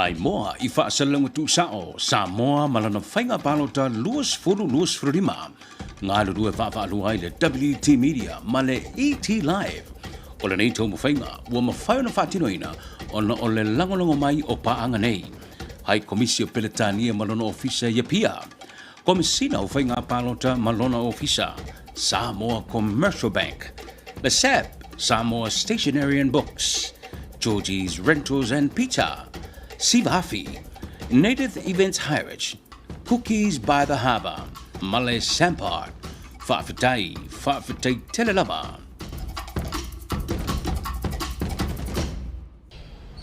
Maimoa i faasalalauga tuusao Samoa ma lana faiga palota 2025. Galulue vaavaalua ai le WT Media ma le ET Live. O lenei taumafaiga ua mafai ona faatinoina ona o le lagolago mai o paaga nei. Hai Komisi o Peretania ma lona Ofisa i Apia, Komesina o Faiga Palota ma lona Ofisa, Samoa Commercial Bank, le SAB, Samoa Stationery and Books, Georgie's Rentals and Pizza, Sivafi, Native Events Hirage, Cookies by the Harbour, ma le Sampart. Faafetai, faafetai tele lava.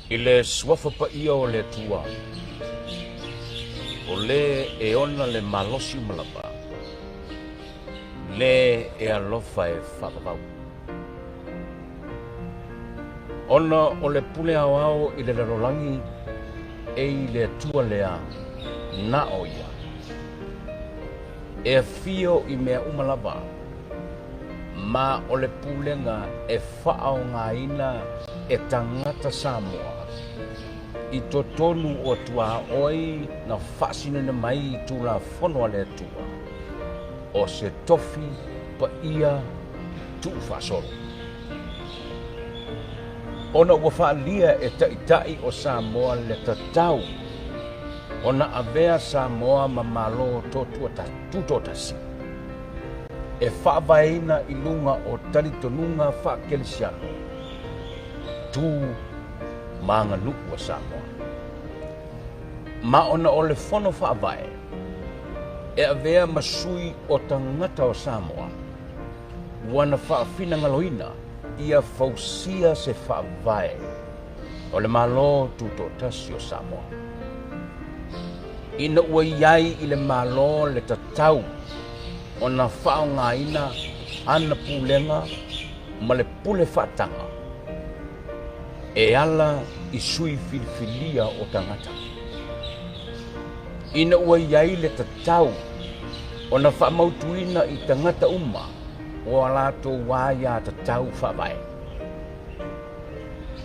I le suafa paia o le Atua, o le e ona le malosi uma lava, le e alofa e faavavau. Ona o le pule aoao i le lalolagi e i le Atua lea na o ia. E afio i mea uma lava, ma o le pulega e faaaogaina e tagata Samoa i totonu o tuaoi na faasinoina mai i Tulafono a le Atua, o se tofi paia tuufaasolo. Ona ua faaalia e Taitai o Samoa le tatau ona avea Samoa ma Malo Tutoatasi e faavaeina i luga o talitonuga faakelesiano, tu ma aganuu a Samoa. Ma ona o le Fono Faavae e avea ma sui o tagata o Samoa, ua na faafinagaloina ia fausia se faavae o le Malo Tutoatasi o Samoa. Ina ua i ai i le Malo le tatau ona faaaogaina ana pulega ma le pule faataga e ala i sui filifilia o tagata. Ina ua i ai le tatau ona faamautuina i tagata uma o a latou aiatatau faavae.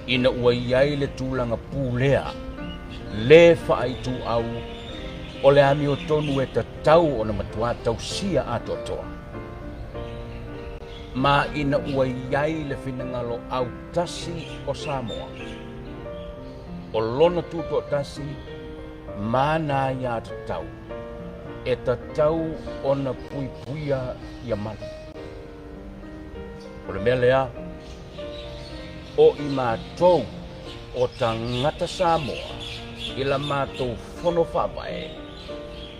Ina ua i ai le tulaga pulea lē faaituau o le amiotonu e tatau ona matuā tausia atoatoa, ma ina ua i ai le finagalo autasi o Samoa, o lona tutoatasi ma ana aiatatau e tatau ona puipuia ia malu. O le mea lea, o i matou o tagata Samoa i la matou fono faavae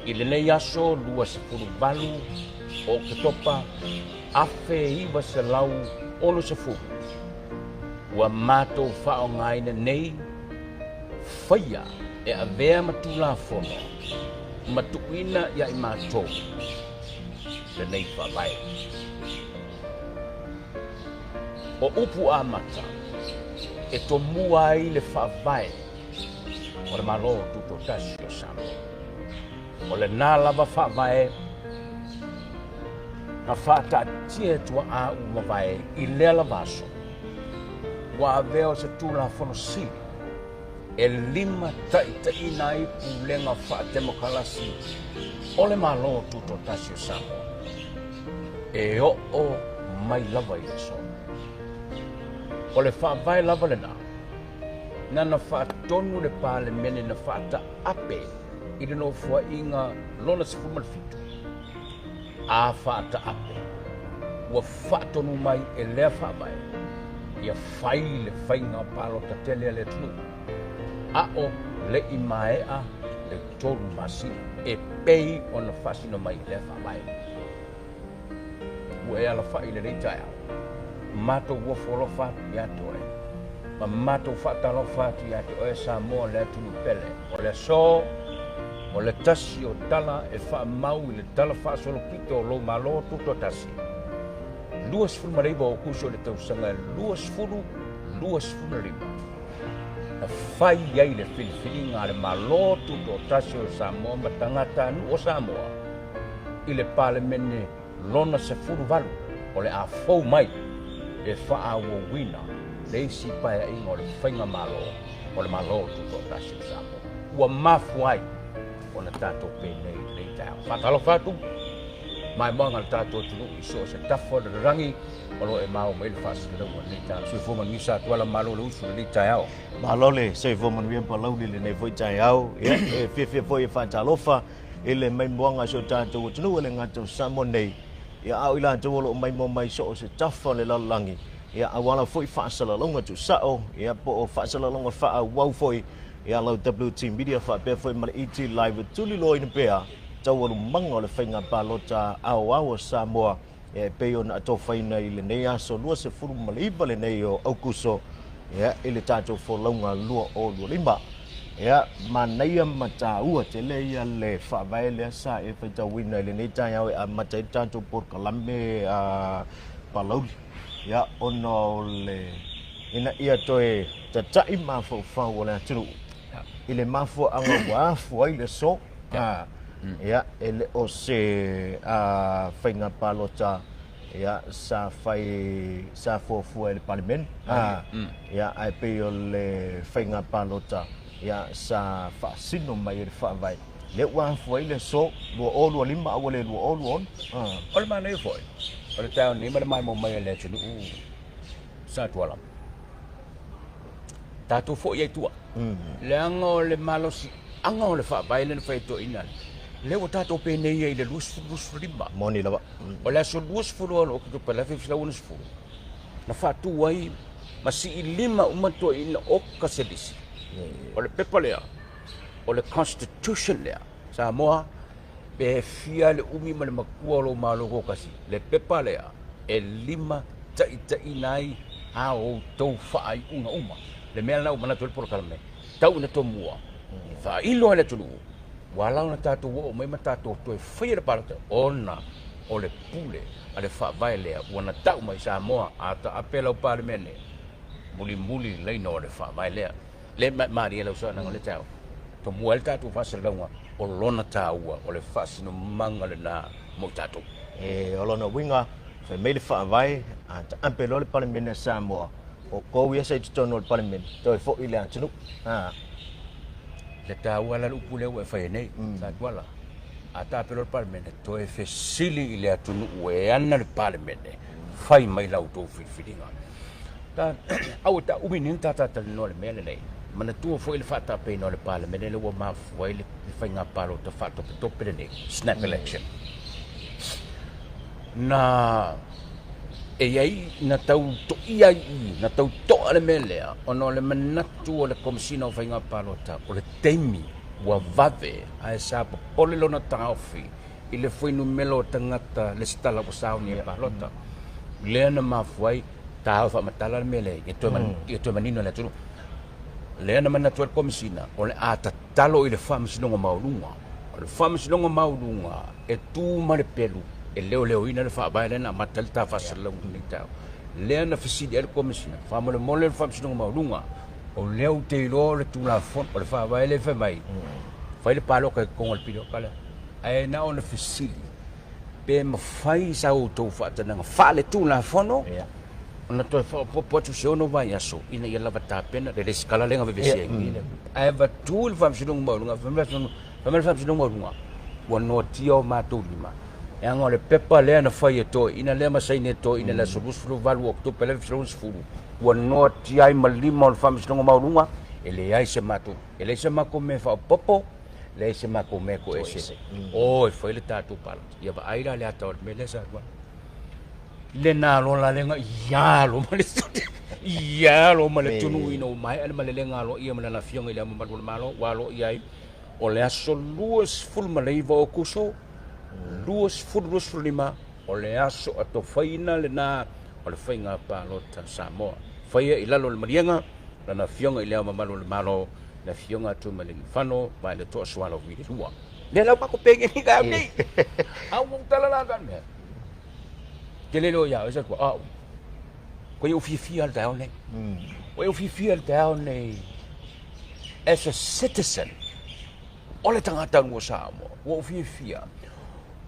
i lenei aso 28 o Oketopa 1960, ua matou faaaogaina nei faia e avea ma Tulafono ma tuuina ia i matou lenei faavae. O upu amata e tomua ai le faavae o le Malo Tutoatasi o Samoa. O lena lava faavae na faataatia e tuaa ua mavae i lea lava aso, ua avea o se Tulafono Sili e limataitaiina ai pulega faatemokalasi o le Malo Tutoatasi o Samoa e oo mai lava i le aso. O le faavae lava lena nana faatonu le Palemene na faataape i le Nofoaiga lona 17 a faataape ua faatonu mai e lea faavae ia fai le faiga palota tele a le atunuu a o le i maea le 3 masina e pei ona faasino mai i lea faavae. Ua e alafai i lenei taeao, matou ofo alofa atu ia te oe, ma matou faatalofa atu ia te oe Samoa le atunuu pele. O le aso, o le tasi o tala e faamau i le tala faasolopito o lou Malo Tutoatasi, 29 o Aokuso i le tausaga 2025, na fai ai le filifiliga a le Malo Tutoatasi o Samoa ma tagatanuu o Samoa i le Palemene lona 18 o le a fou mai e faaauauina le isi paeaiga o le faigamalo o le Malo Tutoatasi o Samoa. Ua mafua ai ona tatou penei i lenei taeao. Faatalofa atu maimoaga a le tatou atunuu i so o se tafa o le lalolagi o lo o e maua mai le faasalalauga o lenei taeao. Soifua manuia Satuala, malo le usu i lenei taeao. Malo le soifua manuia Palauli i lenei foi taeao. Ia, e fiafia foi e faatalofa i le maimoaga a si o tatou atunuu e le gata o Samoa nei, ia, a o i latou o lo o maimoa mai so o se tafa o le lalolagi, ia, auala foi faasalalauga tuusao, ia, po o faasalalauga faaauau foi, ia, lau WT Media faapea foi ma le ET Live e tuliloaina pea taualumaga o le faiga palota aoao a Samoa e pei ona atofaina i lenei aso 29 lenei o Aukuso, ia, i le tatou folauga 2025. Ia, manaia ma taua tele ia le faavae lea sa e faitauina i lenei taeao e amata ai le tatou polokalame a Palauli. Ia, ona o le ina ia toe tata'i mafaufau o le atunuu i le mafuaaga ua afua ai le aso. Ia, e le o se faiga palota ia sa fai sa fuafua e le Palemene. Ia, ae pei o le faiga palota ia sa faasino mai e le faavae lea ua afua ai le aso 2025 a ua le 2026. O le manaia foi o le taeao nei ma le maimoa mai a le atunuu Satuala, tatou foi ai tua, leaga o le malosiaga o le faavae lea na fai e toeaiina lea ua tatou penei ai i le 2025. Moni lava. O le aso 26 Oketopa 1960 na faatu ai ma siilima uma toeaiina o Kaselisi. O le pepa lea, o le Constitution lea Samoa, pe fia le umi ma le matua o lou malo toatasi, le pepa lea e lima taitaiina ai a outou faaiuga uma. Le mea lena ua manatu ai le polokalame, tau ina tomua, faailo ai le atunuu, ua ala ona tatou oo mai ma tatou toe faia le palota, ona o le pule a le faavae lea ua na tau mai Samoa a taape lau Palemene, mulimuli le laina o le faavae lea. Le malie lau saunoaga o le taeao, tomua ai le tatou faasalalauga o lona taua, o le faasinomaga lena mo i tatou. E, o lona uiga, fai mai le faavae, a taape loa le Palemene a Samoa, o tou ia sa i totonu o le Palemene, toe foi i le atunuu. Le taua la le upu lea ua e faia nei, Satuala. A taape loa le Palemene, toe fesili i le atunuu e ana le Palemene, fai mai la outou filifiliga. Ta, aua ta umi nei ta talanoa i le mea lenei. Manatua foi le faataapeina o le Palemene lea ua mafua ai le faiga palota faatopetope lenei, snap election. Na e i ai na tau toia ai i i, na tau toa le mea lea, ona o le manatu o le Komesina o Faiga Palota, o le taimi ua vave ae sa popole lona taofi i le fuainumela o tagata lesitala ua sauni e palota. Lea na mafua ai taofi faamatala le mea lea, ia toe manino i le atunuu. Lea na manatu ai le Komesina, o le a tatalo i le Faamasinoga Maualuga. O le Faamasinoga Maualuga e tu ma le pelu e leoleoina le faavae lea na amata ai le ta faasalalauga i lenei taeao. Lea na fesili ai le Komesina, faamolemole le Faamasinoga Maualuga, o lea ou te iloa o le Tulafono, o le faavae lea e fai mai, fai le palota i totonu o le piliota lea. Ae na ona fesili, pe mafai sa outou faatanaga faale-Tulafono ona toe faaopoopo atu se 6 vaiaso ina ia lava tapena le resitala lea na vevesi ai nei. Ae avatu i le Faamasinoga Maualuga, fai mai le Faamasinoga Maualuga, ua noatia o matou lima, leaga o le pepa lea na fai e toeaiina lea ma saini e toeaiina i le aso 28 o Oketopa 1960, ua noatia ai ma lima o le Faamasinoga Maualuga, e leai se matou, e leai se matou mea e faaopoopo, leai se matou mea e toese. O e fai le tatou palota. Ia vaai la le ata o le mea lea sa alu ai. Le nalo la lenga ia lo ma le ia lo ma le tunu ina ua maea le malelega aloaia ma lana afioga i le Ao Mamalu o le Malo ua aloaia ai o le aso 29 o Aokuso 2025 o le aso atofaina lena o le faiga palota Samoa. Faia i lalo o le maliega lana afioga i le Ao Mamalu o le Malo le afioga a Tuimalealiifano Vaaletoa Sualauvi II. Lea la ua matou pegeni taeao nei. A ua ou tala la mea. Te le loa ia oe sa tua, au. Ko ia fiafia le taeao nei. Ko ia fiafia le taeao nei as a citizen o le tagata o Samoa. Ua ou fiafia.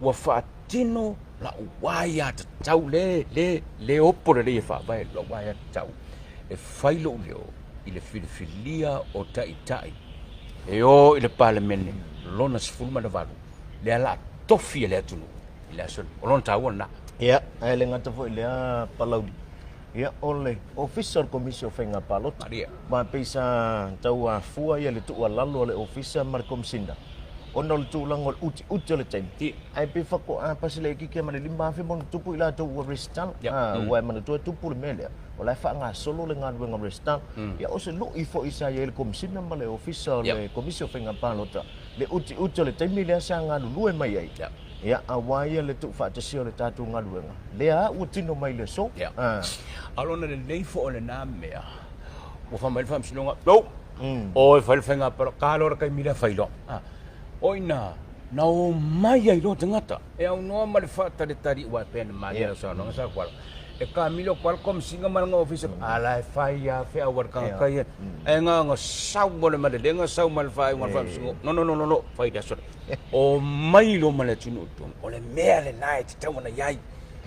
Ua faatino la'u aiatatau le le le opo lelei e faavae la'u aiatatau e fai lo'u leo i le filifilia o taitai. E o i le Palemene lona 18, lea la tofi e le atunuu i le aso o lona taua lena. Ia, ae le gata foi lea Palauli, ia o le Ofisa o le Komisi o Faiga Palota. Maria. Ma pei sa tau afua ia le tuualalo a le Ofisa ma le Komisina, ona o le tulaga o le utiuti o le taimi. Ae pei faatoa pasi laitiiti ma le 5,000 ma ona tupu i latou ua resitala. Ua e manatua e tupu le mea lea, o la e faagasolo le galuega resitala. Ia o se lui foi sa i ai le Komisina ma le Ofisa o le Komisi o Faiga Palota, le utiuti o le taimi lea sa galulue mai ai. Ia, aua ia le tuufaatasia o le tatou galuega, lea ua tino mai le aso. A lona lelei foi o lena mea, ua fai mai le faamasinoga, no, o e fai le faiga palota, ka loa le taimi lea fai loa. O i ina, na o mai ai loa tagata, e aunoa ma le faatalitali ua pea na malie lau saunoaga sa kuala. E kamilo kuala komisiga ma langa ofisa, ala e fai a fe au al kanga kai e. E nga nga sau mo le malelenga, sau ma le whae ngā whaamsingo. No, no, no, no, no, fai le aso. O mai lo ma le atunuu tonu. O le mea le nae te tau ana iai.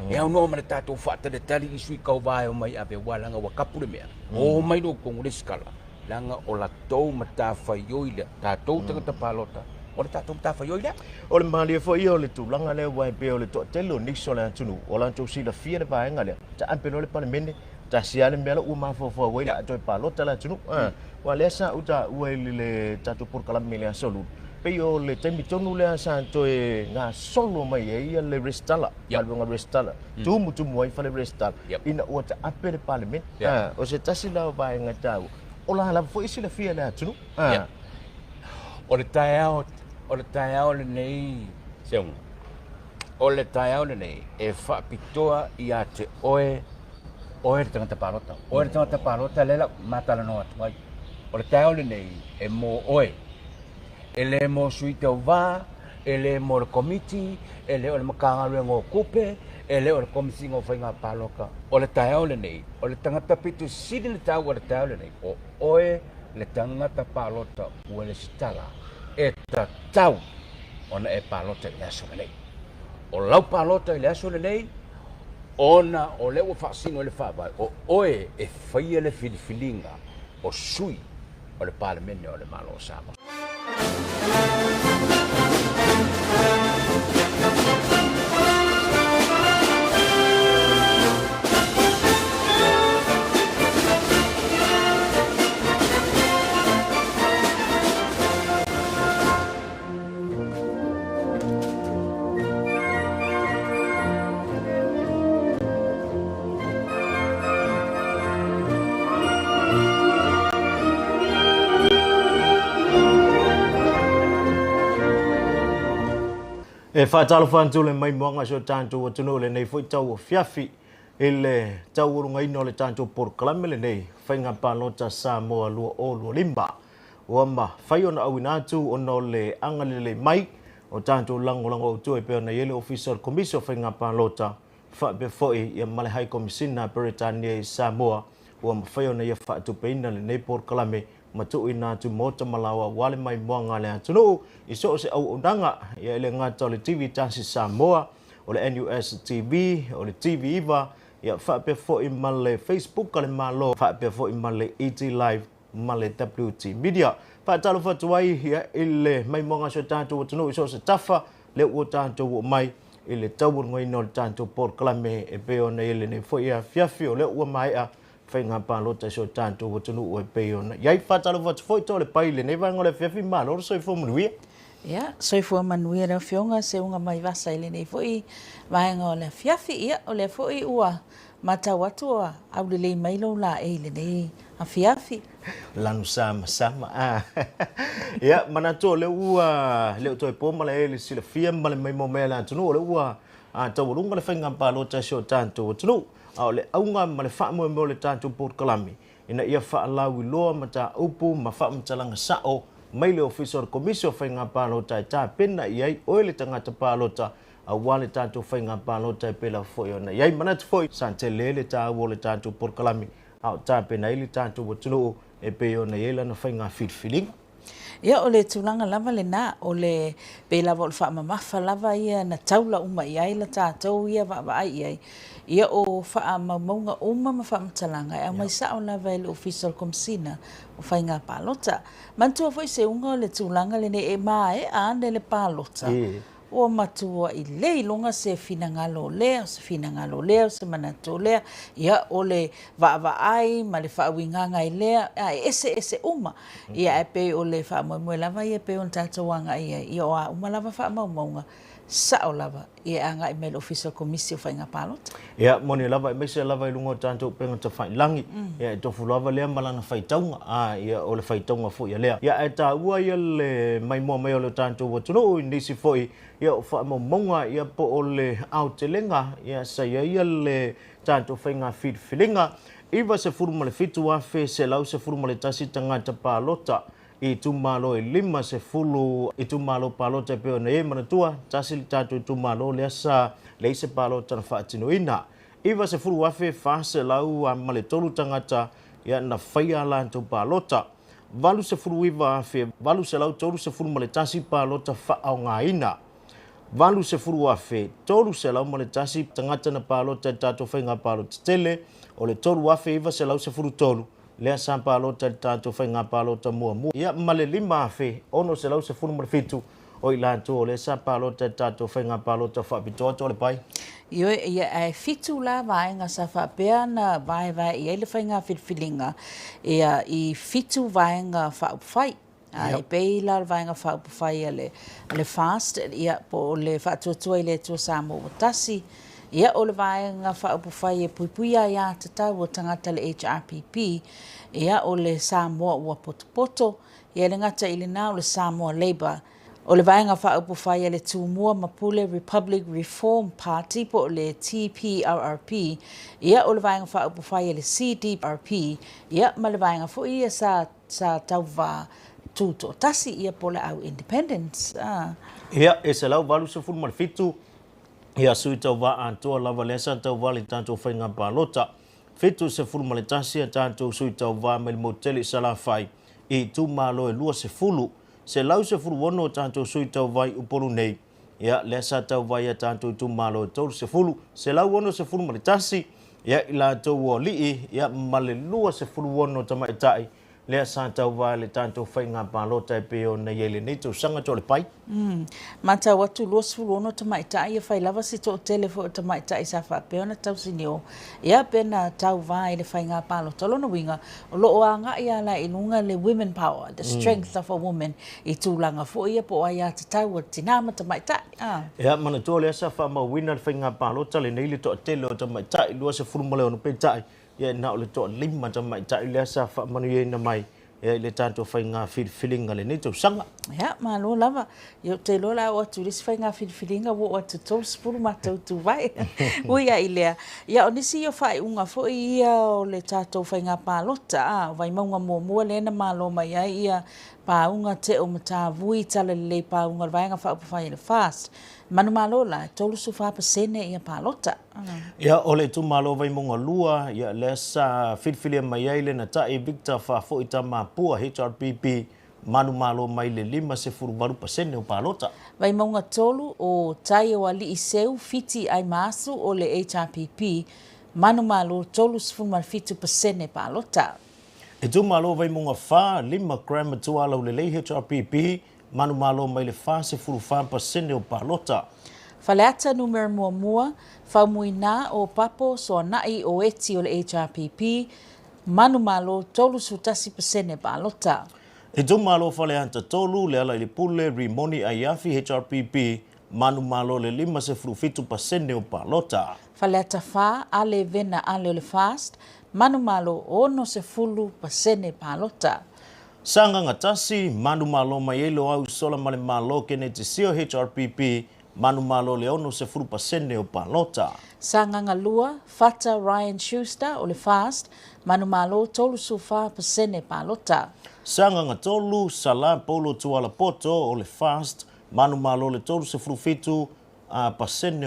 E au noa ma le tātou whaatalitali i sui kau vae o mai ave wa langa wa kapu le mea. O mai lo kongu le skala. Langa o la tau matawhai oi lea. Tātou tangata palota. O le tātou matawhai oi lea. O le malie foi o le tulaga lea ua e pei o le toatele o nisi o le atunuu, o latou silafia le vaega lea, taape loa le Palemene, tasi lava le mea la ua mafaufau ai le a toe palota le atunuu. Aua lea sa ou taua i le tatou polokalame i le aso Lulu, pei o le taimi tonu lea sa toe gasolo mai ai le resitala, galuega resitala, tumutumu ai fale resitala, ina ua taape le Palemene. O se tasi la o vaega taua, o la lava foi silafia e le atunuu. O le taeao lenei, Seuga, o le taeao lenei e faapitoa ia te oe, oe le tagata palota. Oe le tagata palota lea lau matalanoa atu ai. O le taeao lenei e mō oe. E le mō sui tauvā, e le mō le komiti, e le o le Matagaluega o Tupe, e le o le Komisiga o Faiga Palota. O le taeao lenei, o le tagata pito sili le taua o le taeao lenei, o oe le tagata palota ua le sitala e tatau ona e palota i le aso lenei. O lau palota i le aso lenei, ona o lea ua faasino i le faavae, o oe e faia le filifiliga o sui o le Palemene o le Malo o Samoa. E faatalofa atu le maimoaga si o tatou atunuu lenei foi tauafiafi i le taualugaina o le tatou polokalame lenei Faiga Palota Samoa 2025. Ua mafai ona auina atu ona o le agalelei mai o tatou lagolago autu e pei ona i ai le Ofisa o le Komisi o Faiga Palota faapea foi ia ma le High Komisina a Peretania i Samoa ua mafai ona ia faatupeina lenei polokalame ma tuuina atu maota ma laoa aua le maimoaga a le atunuu i so o se auaunaga ia e le gata o le TV Tasi Samoa, o le NUS TV, o le TV 9, ia faapea foi ma le Facebook a le Malo, faapea foi ma le ET Live ma le WT Media. Faatalofa atu ai ia i le maimoaga a si o tatou atunuu i so o se tafa, lea ua tatou oo mai i le taualugaina o le tatou polokalame e pei ona i ai lenei foi afiafi, o lea ua maea faiga palota i si o tatou atunuu e pei ona i ai. Faatalofa atu foi Toalepai i lenei vaega o le afiafi, malo le soifua manuia. Ia, soifua manuia lau Afioga, seuga mai vasa i lenei foi vaega o le afiafi. Ia, o lea foi ua matau atu ua aulelei mai lou laei i lenei afiafi. Lanu samasama. Ia, manatu o lea ua le o toe po malae le silafia ma le maimoa mai a le atunuu, o lea ua taualuga le faiga palota i si o tatou atunuu. A o le auga ma le faamoemoe o le tatou polokalame, ina ia faalauiloa mataupu ma faamatalaga sao mai le Ofisa o le Komisi o Faiga Palota e tapena i ai oe le tagata palota aua le tatou faiga palota e pela foi ona i ai. Manatu foi, sa tele le taua o le tatou polokalame a o tapena ai le tatou atunuu e pei ona i ai lana faiga filifiliga. Ia, o le tulaga lava lena, o le, pei lava o le faamamafa lava ia na taula uma i ai la tatou ia vaavaai i ai, ia o faamaumauga uma ma faamatalaga e aumai sao lava e le Ofisa o le Komesina o Faiga Palota. Manatua foi Seuga o le tulaga lenei e maea ane le palota, ua matuai le iloga se finagalo o lea, o se finagalo o lea, o se manatu o lea, ia o le vaavaai ma le faauigaga i lea, a e eseese uma. Ia ae pei o le faamoemoe lava ia pei ona tatou agai i ai, ia o a uma lava faamaumauga, sao lava, ia e agai mai i le Ofisa o le Komisi o Faiga Palota. Ia, moni lava, aemaise lava i luga o tatou upega tafailagi, ia e tofu lava lea ma lana faitauga, a, ia o le faitauga foi a lea. Ia, ae taua ia le maimoa mai o le tatou atunuu i nisi foi ia o faamaumauga ia po o le aotelega ia sa i ai ia le tatou faiga filifiliga. 97,111 tagata palota i itumalo e 50 itumalo palota e pei ona i ai. Manatua, tasi le tatou itumalo lea sa leai se palota na faatinoina. 90,403 tagata ia na faia a latou palota. 89,831 palota faaaogaina. 80,301 tagata na palota i le tatou faiga palota tele, o le 3,913 lea sa palota i le tatou faiga palota muamua, ia ma le 5,617 o i latou o lea sa palota i le tatou faiga palota faapitoa Toalepai. Ioe, ia, ae fitu la vaega sa faapea na vaevae i ai le faiga filifiliga, ia, i fitu vaega faaupufai. A e pei la o le Vaega Faaupufai a le, a le FAST, ia, po o le Faatuatua i le Atua Samoa ua Tasi, ia, o le Vaega Faaupufai e Puipuia Aiatatau a Tagata le HRPP, ia, o le Samoa ua Potopoto, ia, e le gata i lena o le Samoa Labour, o le Vaega Faaupufai a le Tumua ma Pule Republic Reform Party po o le TPRRP, ia, o le Vaega Faaupufai a le CDRP, ia, ma le vaega foi ia sa Sa tauva tutoatasi ia po o le au independence. Ia, e 187 ia sui tauva atoa lava lea sa tauva i le tatou faiga palota. 71 a tatou sui tauva mai le motu tele i Salafai i itumalo e 20. 116 a tatou sui tauva i Upolu nei, ia, lea sa tauva i a tatou itumalo e 30. 161 ia i latou o alii, ia, ma le 26 tamaitai lea sa tauva i le tatou faiga palota e pei ona i ai lenei tausaga Toalepai. Matau atu 26 tamaitai ia fai lava si toatele foi o tamaitai sa faapea ona tausinio ia pe na tauva i le faiga palota. O lona uiga, o lo o agai lava la i luga le women power, the strength of a woman i tulaga foi ia po o aiatatau a tinā ma tamaitai. Ia, manatua lea sa faamauina le faiga palota lenei le toatele o tamaitai, 26 peitai, ia na o le toalima tamaitai lea sa faamanuiaina mai ia i le tatou faiga filifiliga lenei tausaga. Ia, malo lava. Ia, ou te iloa o le a oo atu i le isi faiga filifiliga ua oo atu 30 matou tuvae. Ui lava i lea, ia o nisi ia o faaiuga foi ia o le tatou faiga palota, a, o Vaimauga muamua lea na malo mai ai ia Pāuga Teo Matavui Talalelei Pāuga o le Vaega Faaupufai a le FAST. Manumalo la, e 34% ia palota. Ia, o le itumalo Vaimauga 2, ia, lea sa filifilia mai ai le Natai Victor Faafoi Tamapua, HRPP, manumalo mai le 58% o palota. Vaimauga 3, o Tai o Alii Seu Fiti Aimaasu o le HRPP, manumalo 37% palota. Itumalo Vaimauga 4, 5 gram matua laulelei HRPP, manumalo mai le 44% o palota. Faleata Numera Muamua, Faumuina o Papo Soana'i o Eti o le HRPP, manumalo 31% palota. Itumalo Faleata 3, Lealailepule, Rimoni Aiafi HRPP, manumalo le 57% o palota. Faleata 4, Ale Vena Ale o le FAST, manumalo 60% palota. Sagaga 1, manumalo mai ai Loau Sola ma le Malo Keneti Sio HRPP, manumalo le 60% o palota. Sagaga 2, Fata Ryan Schuster o le FAST, manumalo 34% palota. Sagaga 3, Sala Paulo Tuala Poto o le FAST, manumalo le 37%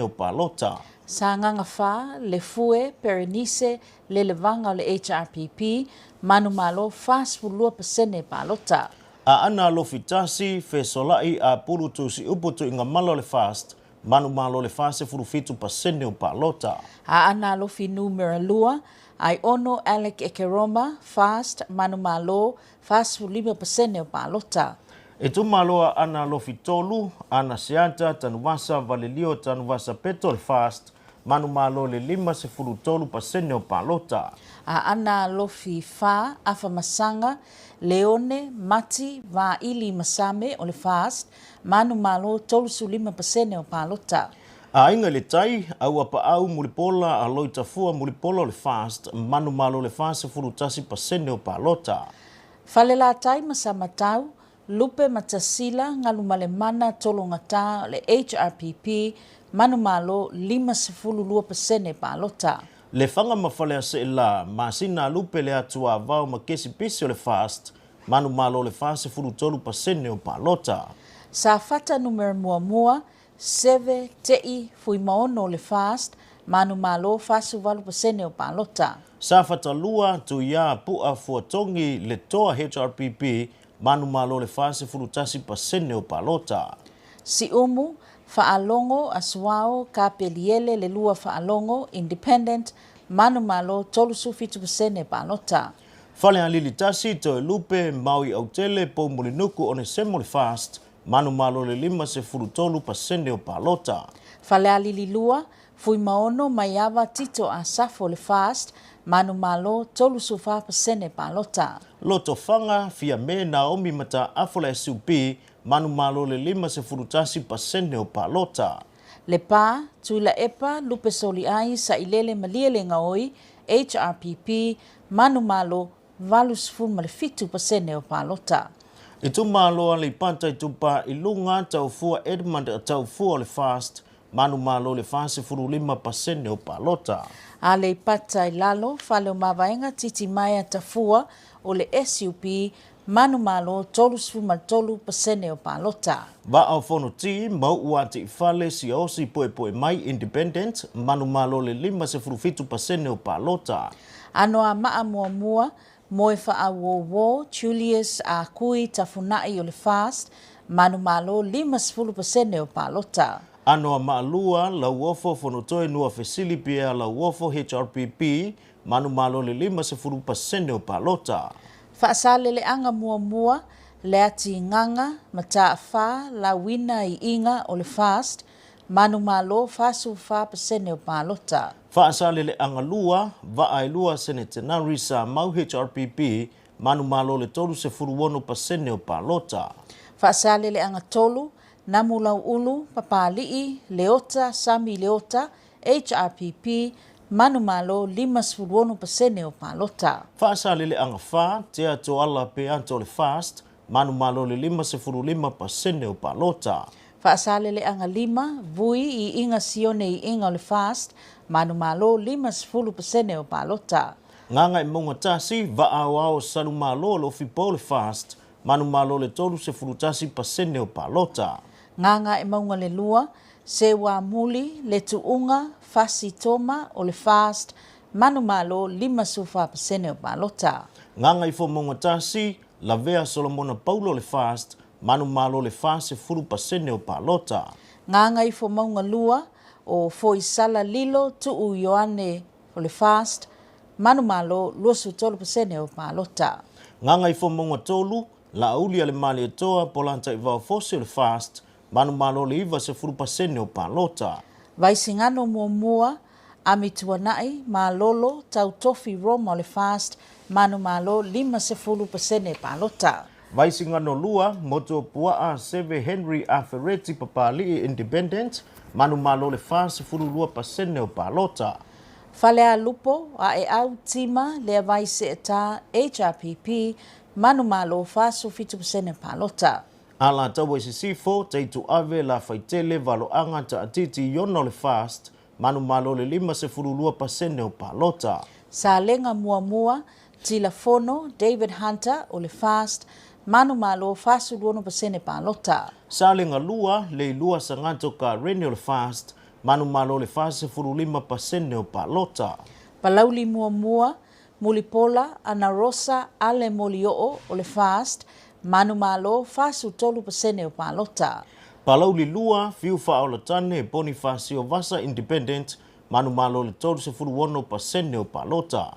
o palota. Sagaga 4, Lefue Berenice Lelevaga o le HRPP, manumalo 42% palota. Aana Alofi 1, Fesola'i Apulu Tusiupu Tuigamala o le FAST, Manumalo le 47% o palota. Aana Alofi Numera 2, Aiono Alec Ekeroma, FAST, Manumalo, 45% o palota. Itumalo Aana Alofi 3, Ana Seata, Tanuvasa, Valelio, Tanuvasa Peto o le FAST, Manumalo le 53% o palota. Aana Alofi 4, Afamasaga, Leone, Mati, Vaili Masame o le FAST, Manumalo 35% o palota. Aiga i le Tai, Auapaau Mulipola, Aloitafua Mulipola o le FAST, Manumalo le 41% o palota. Falelatai ma Samatau, Lupe Matasila, Galumalemana Tologata o le HRPP, Manumalo 52% palota. Lefaga ma Faleaseela, Masina Lupe le Atuavao ma Kesi Pisi o le FAST, Manumalo le 43% o palota. Safata Numera 1, Seve Te'i Fuimaono o le FAST, Manumalo 48% o palota. Safata 2, Tuia Pu'a Fuatongi le Toa HRPP, Manumalo le 41% o palota. Siumu, Fa'alogo Asuao Kapeliele le Lua Fa'alogo Independent, Manumalo 37% palota. Falealili 1, Toelupe, Maui Autele, Poumulinuku Onesemo le FAST, Manumalo le 53% o palota. Falealili 2, Fuimaono Maiava Tito Asafo le FAST, Manumalo 34% palota. Lotofaga, Fiame Naomi Mata'afo le SUP, Manumalo le 51% o palota. Lepa, Tuilaepa, Lupe Soliai, Sailele Malie Gaoi, HRPP, Manumalo 87% o palota. Itumalo Aleipata Itupa i Luga, Taufua Edmund Taufua o le FAST, Manumalo le 45% o palota. Aleipata i Lalo, Faleomavaega Titimaea Tafua o le SUP, Manumalo 33% o palota. Vaa o Fonoti, Mau'u Ati'ifale Siaosi Poepoe Mai Independent, Manumalo le 57% o palota. Anoamaa 1, Moefaauouo Julius Akui Tafuna'i o le FAST, Manumalo 50% o palota. Anoamaa 2, Lauofo Fonotoe Nuafesili Pierre Lauofo HRPP, Manumalo le 50% o palota. Faasaleleaga 1, Leatigaga Mata'afa Lauina Iiga o le FAST, Manumalo 44% o palota. Faasaleleaga 2, Vaaelua Senetenari Samau HRPP, Manumalo le 36% o palota. Faasaleleaga 3, Namulau'ulu Papali'i Leota Sami Leota HRPP, Manumalo 56% o palota. Faasaleleaga 4, Tea Toala Peato le FAST, Manumalo le 55% o palota. Faasaleleaga 5, Vui Iiga Sione Iiga o le FAST, Manumalo 50% o palota. Gagaemauga 1, Vaaoao Salumalo Alofi Paul le FAST, Manumalo le 31% o palota. Gagaemauga le 2, Seuamuli Letu'uga Fasi Toma o le FAST, Manumalo 54% o palota. Gagaifomauga 1, Lavea Solomona Paulo le FAST, Manumalo le 40% o palota. Gagaifomauga 2, o Foisala Lilo Tu'u Ioane o le FAST, Manumalo 23% o palota. Gagaifomauga 3, Laauli Alemalietoa Polataivao Fosi o le FAST, Manumalo le 90% o palota. Vaisigano 1, Amituana'i Malolo Tautofi Roma o le FAST, Manumalo 50% palota. Vaisigano 2, Motuopuaa Seve Henry Afereti Papali'i Independent, Manumalo le 42% o palota. Falealupo Aeau Tima Leavai Se'eta HRPP, Manumalo 47% palota. Alataua i Sisifo, Taituave Lafaitele Valoaga Ta'atiti Iona o le FAST, Manumalo le 52% o palota. Salega 1, Tilafono David Hunter o le FAST, Manumalo 46% palota. Salega 2, Leilua Sagato Kareni o le FAST, Manumalo le 45% o palota. Palauli 1, Mulipola Ana Rosa Ale Molio'o o le FAST, Manumalo, 43% o palota. Palauli 2, Fiu Faaolatane, Ponifasio Vasa, Independent, Manumalo le 36% o palota.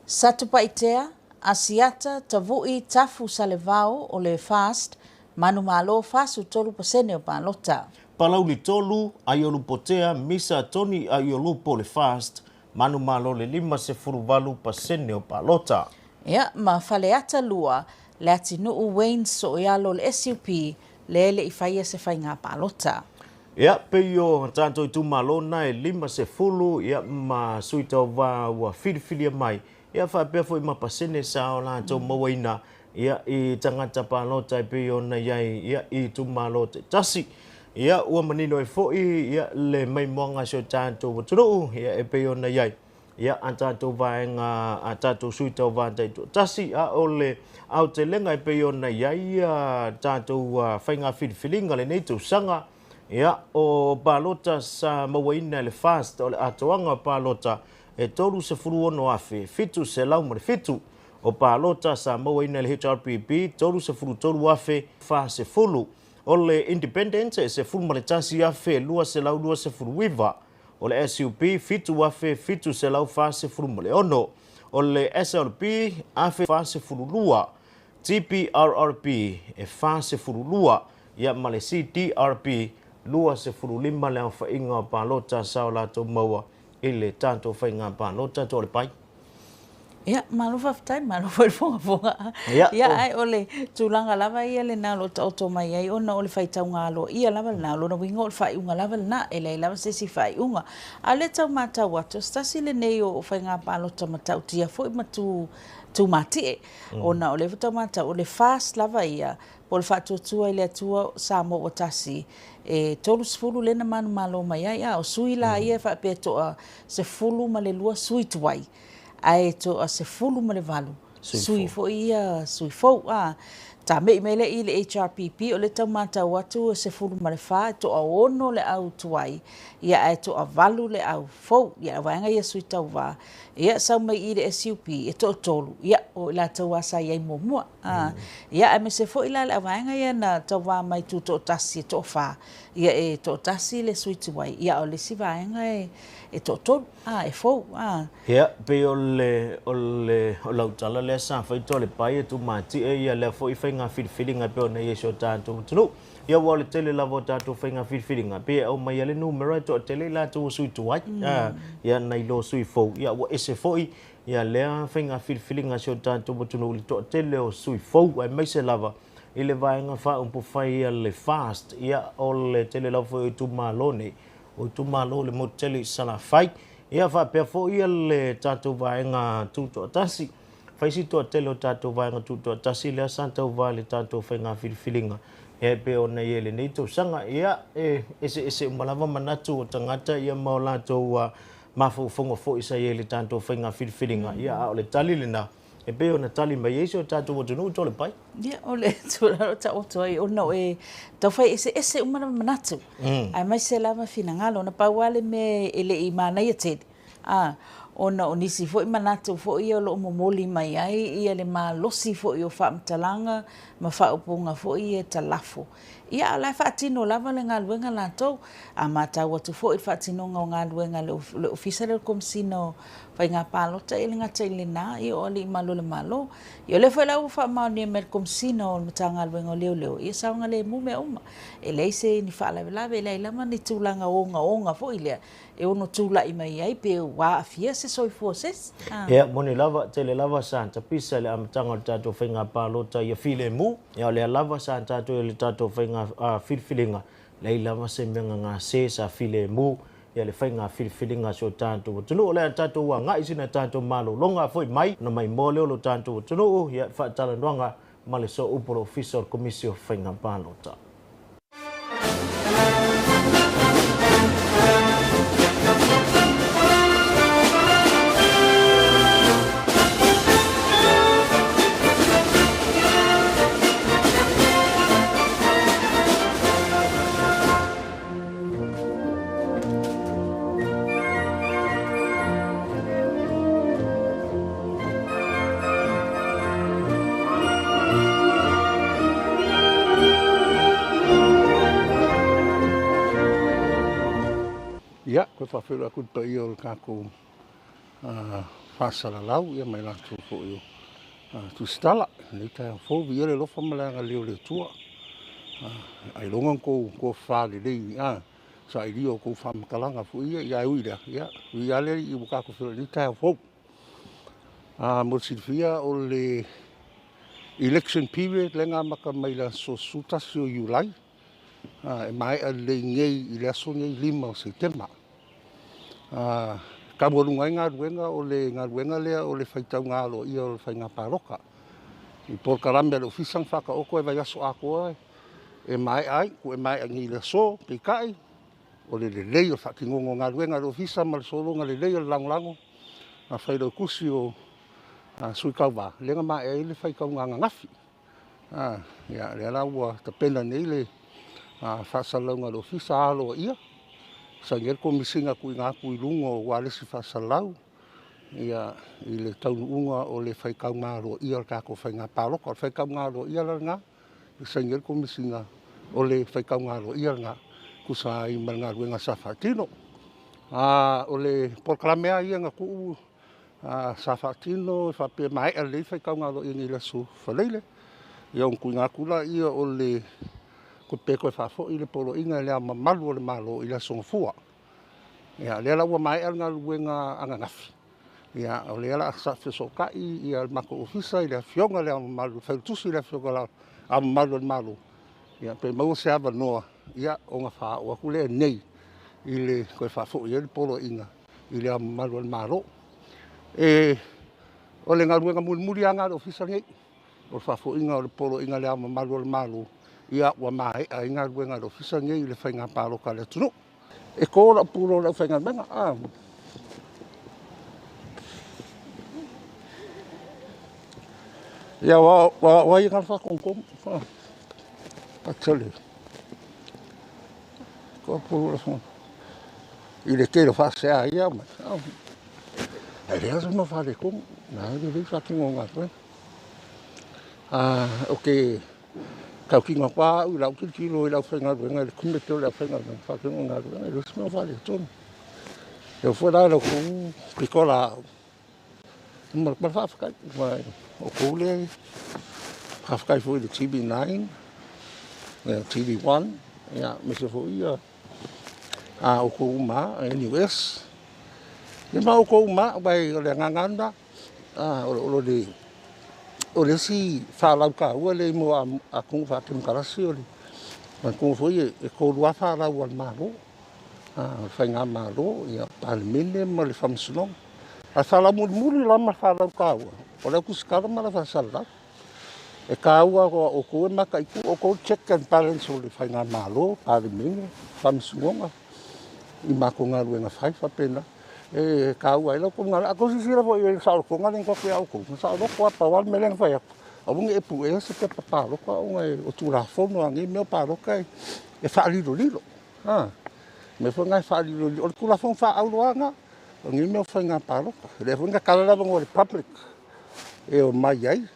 Satupaitea, Asiata, Tavui, Tafu Salevao o le FAST, Manumalo, 43% o palota. Palauli 3, Aiolupotea, Misa Tony Aiolupo le FAST, Manumalo le 58% o palota. Ia, ma Faleata 2, Leatinuu Wayne Sooialo le SUP, lea e le i faia se faiga palota. Ia, pei o tatou itumalo na e 50, ia, ma sui tauva ua filifilia mai, ia, faapea foi ma pasene sa o latou mauaina, ia, i tagata palota e pei ona i ai, ia, i itumalo taitasi. Ia, ua manino ai foi, ia, le maimoaga a si o tatou atunuu, ia, e pei ona i ai, ia, a tatou vaega, a tatou sui tauva taitoatasi, a o le aotelega e pei ona i ai ia tatou faiga filifiliga lenei tausaga, ia, o palota sa mauaina e le FAST, o le atoaga o palota e 36,707, o palota sa mauaina e le HRPP 33,040, o le Independent e 11,229, o le SUP 7,746, o le SLP 1,042, TPRRP e 42, ia ma le CDRP 25 le aofaiga o palota sa o latou maua i le tatou faiga palota to le pai. Ia, malo faafetai, malo foi le fogafoga. Ia, Ia, ae o le tulaga lava ia lena o lo o taoto mai ai ona o le faitauga aloaia lava lena, o lona uiga o le faaiuga lava lena, e leai lava se isi faaiuga. A o lea tau matau atu, o se tasi lenei o faiga palota matautia foi ma tu, tumatie, ona o lea foi tau matau, o le FAST lava ia, po o le Faatuatua i le Atua Samoa ua tasi, e 30 lea na manumalo mai ai, a o sui la ia e faapea e toa 12 sui tuai, ae toa 18 sui foi ia sui fou, a. Tame'i mai lea i le HRPP, o lea tau matau atu e 14, e toa 6 le au tuai, ia ae toa 8 le au fou, ia le vaega ia sui tauva, ia sau mai i le SUP, e toa 3, ia o i latou lava sa i ai muamua, a. Ia aemaise foi la le auvaega ia na tauva mai tutoatasi e toafa, ia e toatasi le sui tuai, ia a o le isi vaega e toatolu, a, e fou, a. Ia, pei o le, o le, o lau tala lea sa fai Toalepai e tumatie ia lea foi faiga filifiliga e pei ona i ai si o tatou atunuu. Ia aua o le tele lava o tatou faiga filifiliga, pei e aumai ai le numera e toatele i latou ua sui tuai, a, ia nai lo sui fou, ia ua ese foi ia lea faiga filifiliga a si o tatou atunuu i le toatele o sui fou, aemaise lava i le vaega faaupufai a le FAST. Ia, o le tele lava foi o itumalo nei, o itumalo o le motu tele i Salafai. Ia, faapea foi le tatou vaega tutoatasi. Fai si toatele o tatou vaega tutoatasi lea sa tauva i le tatou faiga filifiliga, ia e pei ona i ai lenei tausaga. Ia, e eseese uma lava manatu o tagata ia ma o latou mafaufauga foi sa i ai i le tatou faiga filifiliga, ia a o le tali lena e pei ona tali mai ai si o tatou atunuu Toalepai. Ia, o le tulaga o taoto ai ona o e taufai eseese uma lava manatu, aemaise lava finagalo. Na pau lava le mea e le i manaia tele, a, ona o nisi foi manatu foi ia o lo o momoli mai ai ia le malosi foi o faamatalaga ma faaupuga foi ia e talafo. Ia, a o la e faatino lava le galuega latou. A matau atu foi i le faatinoga o galuega a le Ofisa lea o le Komesina o Faiga Palota, e le gata i lena, ia o alii malu o le Malo. Ia o lea foi la ua faamaonia mai e le Komesina o le Matagaluega o Leoleo, ia saogalemu mea uma. E leai se ni faalavelave, e leai lava ni tulaga ogaoga foi lea e ono tulai mai ai pe ua aafia se soifua o se isi. Ia, moni lava, tele lava sa tapisa i le amataga o le tatou faiga palota ia filemu. Ia, o lea lava sa tatou i le tatou faiga filifiliga, leai lava se mea gagase sa filemu ia le faiga filifiliga a si o tatou atunuu. O le a tatou agai sina tatou malologa foi mai ona maimoa lea o lo tatou atunuu, ia, faatalanoaga ma le sooupu o le Ofisa o le Komisi o Faiga Palota. faafeiloai atu i le paia o le tatou faasalalau ma i latou foi o tusitala i lenei taeao fou. Viia le alofa ma le agalelei o le Atua. Ailoga ona outou tofafa lelei i sailia o outou faamatalaga foi ia, ae ui i lea, viia lava le Alii ua tatou feiloai i lenei taeao fou. Mo le silafia o le election period lea na amata mai le aso 11 o Iulai e maea lelei nei i le aso lenei 5 o Setema. E taualuga ai galuega, o le galuega lea o le faitauga aloaia o le faiga palota. I polokalame a le Ofisa na faataoto e vaiaso atoa e maea ai, e maea nei i le aso. Peitai, o le lelei o le faatinoga o galuega a le Ofisa ma le sologa lelei o le lagolago a Failautusi o Sui Tauva, lea na maea ai le faitauga ananafi. Ia, lea la ua tapena nei le faasalalauga a le Ofisa aloaia, saini ai le Komesina e tuuina atu i luga o ualesi faasalalau i le taunuuga o le faitauga aloaia o le tatou faiga palota. O le faitauga aloaia la lena e saini ai le Komesina, o le faitauga aloaia lena e tusa ai ma le galuega sa faatino. O le polokalame lava ia na tuu sa faatino e faapea e maea lelei le faitauga aloaia nei i le aso Faraile, ia ona tuuina atu lea o le pe toe faafoi le poloaiga i Le Ao Mamalu o le Malo i le aso Gafua. Ia, lea la ua maea le galuega ananafi, ia, o lea o le a fesootai le matou Ofisa i le Afioga i Le Ao Mamalu, le Failautusi i le Afioga i Le Ao Mamalu o le Malo, ia, pe maua se avanoa, ia, ona faaoo atu lea nei i le toe faafoi ai le poloaiga i Le Ao Mamalu o le Malo. O le galuega mulimuli lava lena a le Ofisa lenei, o le faafoiga o le poloaiga i Le Ao Mamalu o le Malo, ia ua maea ai galuega a le Ofisa lenei i le faiga palota a le atunuu. E to lau pulu o le aufaigaluega. Ia, o ai na faatonutonu? Actually, i le tele o faasea ia aumai, ae leai se mea o faaletonu, o la e lelei faatino o galuega. Ou te tautino atu lava au i lau tilotilo i le aufaigaluega i le commitment o le aufaigaluega i le faatinoga o galuega, e leai se mea o faaletonu. E oo foi la i la outou pitolaau, e momoli atu le faafetai, aua o outou lea e faafetai foi i le TV9, TV1, aemaise foi outou uma lava, NUS, ia ma outou uma lava, aua o le agaga lava lena. O le isi falau taua lea mo atunuu faatemokarasi, o le manatua foi e 3 lava falau a le Malo, o le Faigamalo, Palemene ma le Faamasinoga. A o le falau mulimuli la ma le falau taua, o le au tusitala ma le au faasalalau. E taua aua o outou e mataitu, o outou le check and balance o le Faigamalo, Palemene, Faamasinoga i matou galuega fai faapena. E taua ai la outou galuega. A outou silasila foi i le saolotoga lea na tuu atu ia outou, na saoloto lava, pau lava le mea lea na fai atu, aua ne i e puea se pepa palota ona o Tulafono a nei mea o palota e faalilolilo. O mea foi na e faalilolilo, o le Tulafono faaauro lava lena o nei mea o faiga palota. O lea foi na tatala le avanoa i le public e omai ai.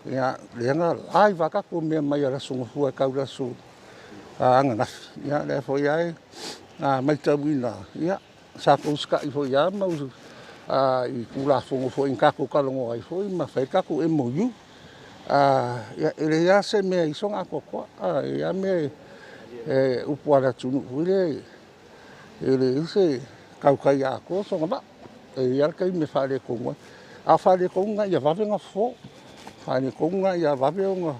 Ia, lea na live lava tatou mea mai le Aso Gafua e tau i le aso ananafi. Ia, lea foi lava e matauina, ia, sa tou usitai foi lava ma i Tulafono foi na tatou talanoa ai foi ma fai le tatou MOU. Ia, e leai lava se mea e i ai sona atoatoa. E i ai lava mea e upu a le atunuu foi lea, e leai se tautai atoa sona vaa. E i ai lava le taimi e faaletonu ai. A o faaletonu lena ia vave ona fofo, faaletonu lena ia vave ona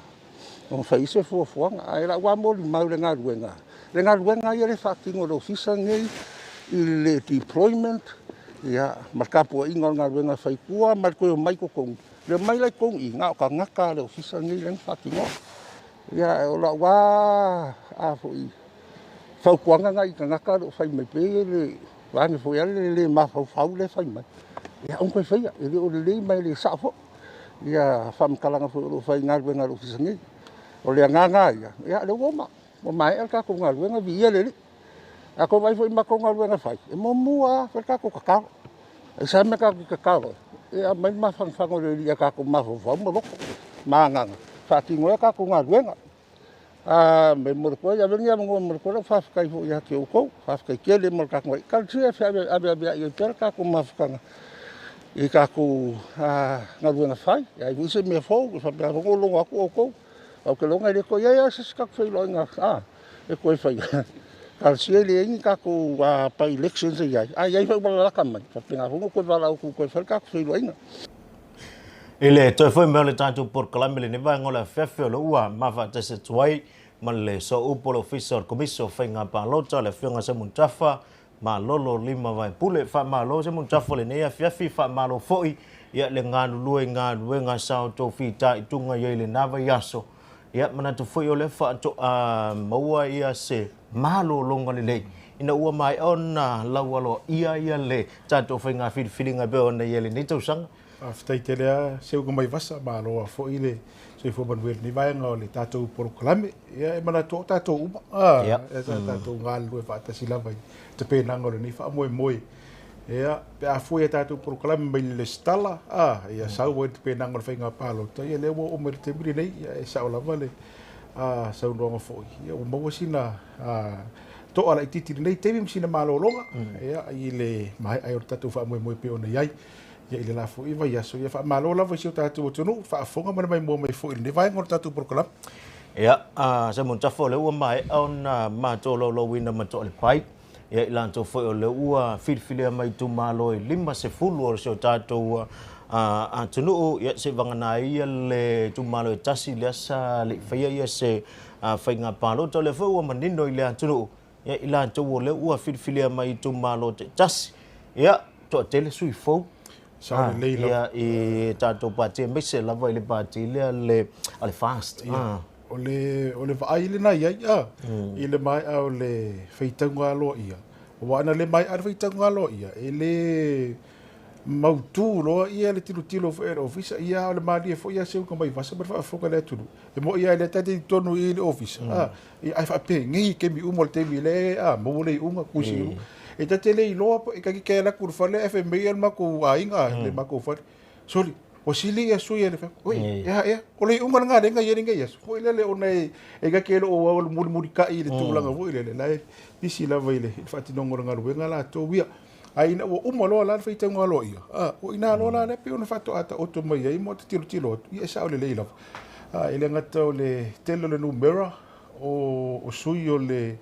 fai ai se fuafuaga. Ae o lau lava molimau i le galuega, le galuega ia lea e faatino e le Ofisa lenei i le deployment, ia, ma le tapuaiga o le galuega e fai i tua ma le toe omai i totonu. Le omai la i totonu i i, na o tagata a le Ofisa lenei lea na faatinoa. Ia, o lau lava foi fautuaga lena i tagata o lo o fai mai pei le vaeane foi lava le le mafaufau lea e fai mai, ia aua ne i toe faia, e le o lelei ma e le sao foi ia faamatalaga foi o lo o fai i galuega a le Ofisa nei. O le agaga lava ia, ia o lea ua uma, ua maea le tatou galuega, viia le Alii. A outou vaai foi i matou galuega fai, e muamua lava fai le tatou tatalo. Aisea le mea tatou te tatalo ai? E aumai le mafanafana o le Alii ia tatou mafaufau ma loto ma agaga e faatino ai a tatou galuega. A me mo le koe, ave ni avanoa mo le koe lau faafetai foi ia te outou, faafetai tele mo le tatou Ekalesia e feaveaveai ai pea le tatou mafutaga i tatou galuega fai. E leai foi se mea fou, e faapena foi ona ou logo atu outou, ae ou te lagona e le toe i ai lava se isi tatou feiloaiga e toe faia. Talosia e leai ni tatou by-elections e i ai, a i ai foi ua lalata mai, e faapena foi ona ou toe valaau atu e toe fai le tatou feiloaiga. I le toe foi mai o le tatou polokalame i lenei vaega o le afiafi o lo ua mafaatasi atu ai ma le Sooupu o le Ofisa o le Komisi o Faiga Palota, le Afioga Simon Tafa Malolo Lima Vaepule. Faamalo Simon Tafa lenei afiafi, faamalo foi ia le galulue i galuega sa outou fitaituga i ai i lena vaiaso. Ia, manatu foi o lea faatoa maua ia se malologa lelei ina ua maea ona laualoaia ia le tatou faiga filifiliga e pei ona i ai lenei tausaga. Faafetai tele lava Seuga Maivasa, malo lava foi le soifua manuia i lenei vaega o le tatou polokalame. Ia e manatu o tatou uma, e sa tatou galulue faatasi lava i tapenaga o lenei faamoemoe. Ia, pe a fua i a tatou polokalame mai le lesitala, ia sau ai le tapenaga o le faiga palota, ia lea ua oo mai i le taimi lenei, ia e sao lava le saunoaga foi, ia ua maua sina to'a laitiiti i lenei taimi ma sina malologa, ia, i le maea ai o le tatou faamoemoe e pei ona i ai. Ia i le la foi vaiaso, ia faamalo lava i si o tatou atunuu, faafofoga ma le maimoa mai foi i lenei vaega o le tatou polokalame. Ia, Simon Tafa, o lea ua maea ona matou laulauina ma Toalepai, ia i latou foi o lea ua filifilia mai itumalo e 50 o si o tatou atunuu, ia seivagana ai ia le itumalo e tasi lea sa le i faia ia se faiga palota. O lea foi ua manino i le atunuu, ia i latou o lea ua filifilia mai itumalo taitasi, ia toatele sui fou Sao lelei lava. Ia i tatou pati aemaise lava i le pati lea le a le FAST. Ia, o le o le vaai lena i ai a i le maea o le faitauga aloaia, aua ana le maea le faitauga aloaia, e le mautu loa ia le tilotilo foi a le ofisa, ia a o le malie foi ia seuga mai vasa ma le faafofoga a le atunuu. E moni lava lea ta te i totonu i i le ofisa, a, ia ae faapenei i taimi uma o le taimi lea, a, maua le iuga, kusi iuga. E ta te le iloa, e ta te alu atu i le fale ae fai mai le matou aiga, le matou fale, soli, ua sili ia sui a le fai, oi, e a ea, o le iuga lena lea na i ai lenei aso. Foi lele ona e ta te le o au mulimulitai i le tulaga foi lele, la e pisi lava i le faatinoga o le galuega latou ia. Ae ina ua uma loa la le faitauga aloaia, a, o i ina loa la lea pei ona faatoa taoto mai ai ma ta tilotilo atu, ia e sao lelei lava. A, e le gata o le tele o le numera o, o sui o le,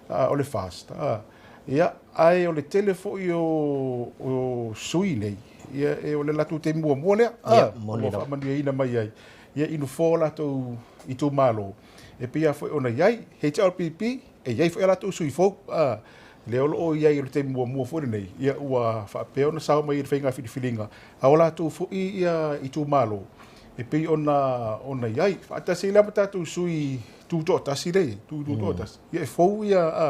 a, o le FAST, a, ia, ae o le tele foi o, o sui nei, ia, e, o le latou taimi muamua lea, a, Ia, moni ua lava. faamanuiaina mai ai, ia, i nofoa o latou itumalo, e pei lava foi ona i ai HRPP, E i ai foi a latou sui fou, a, lea o lo o i ai o le taimi muamua foi lenei, ia ua faapea ona sao mai i le faiga filifiliga a o latou foi ia itumalo e pei ona ona i ai. Faatasi ai la ma tatou sui tutoatasi lea e i ai, sui tutoatasi, ia e fou ia a,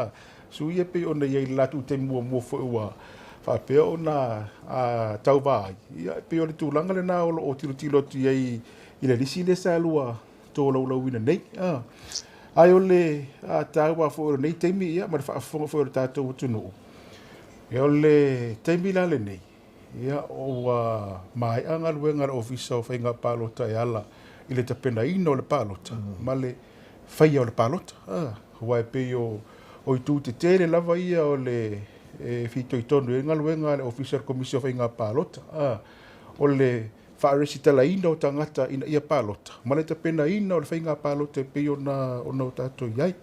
sui ia e pei ona i ai i le latou taimi muamua foi ua faapea ona a, tauva ai. Ia e pei o le tulaga lena o lo o tilotilo atu i ai i le lisi lea sa lua tolaulauina nei. Ae o le taua foi o lenei taimi ia, ma le faafofoga foi o le tatou atunuu, ia, o le taimi la lenei, ia, ua maea galuega a le Ofisa o Faiga Palota e ala i le tapenaina o le palota ma le faia o le palota. Aua e pei o itu tetele lava ia o le e fitoitonu i ai galuega a le Ofisa o le Komisi o Faiga Palota. O le faaresitalaina o tagata ina ia palota, ma le tapenaina o le faiga palota e pei ona ona o tatou i ai.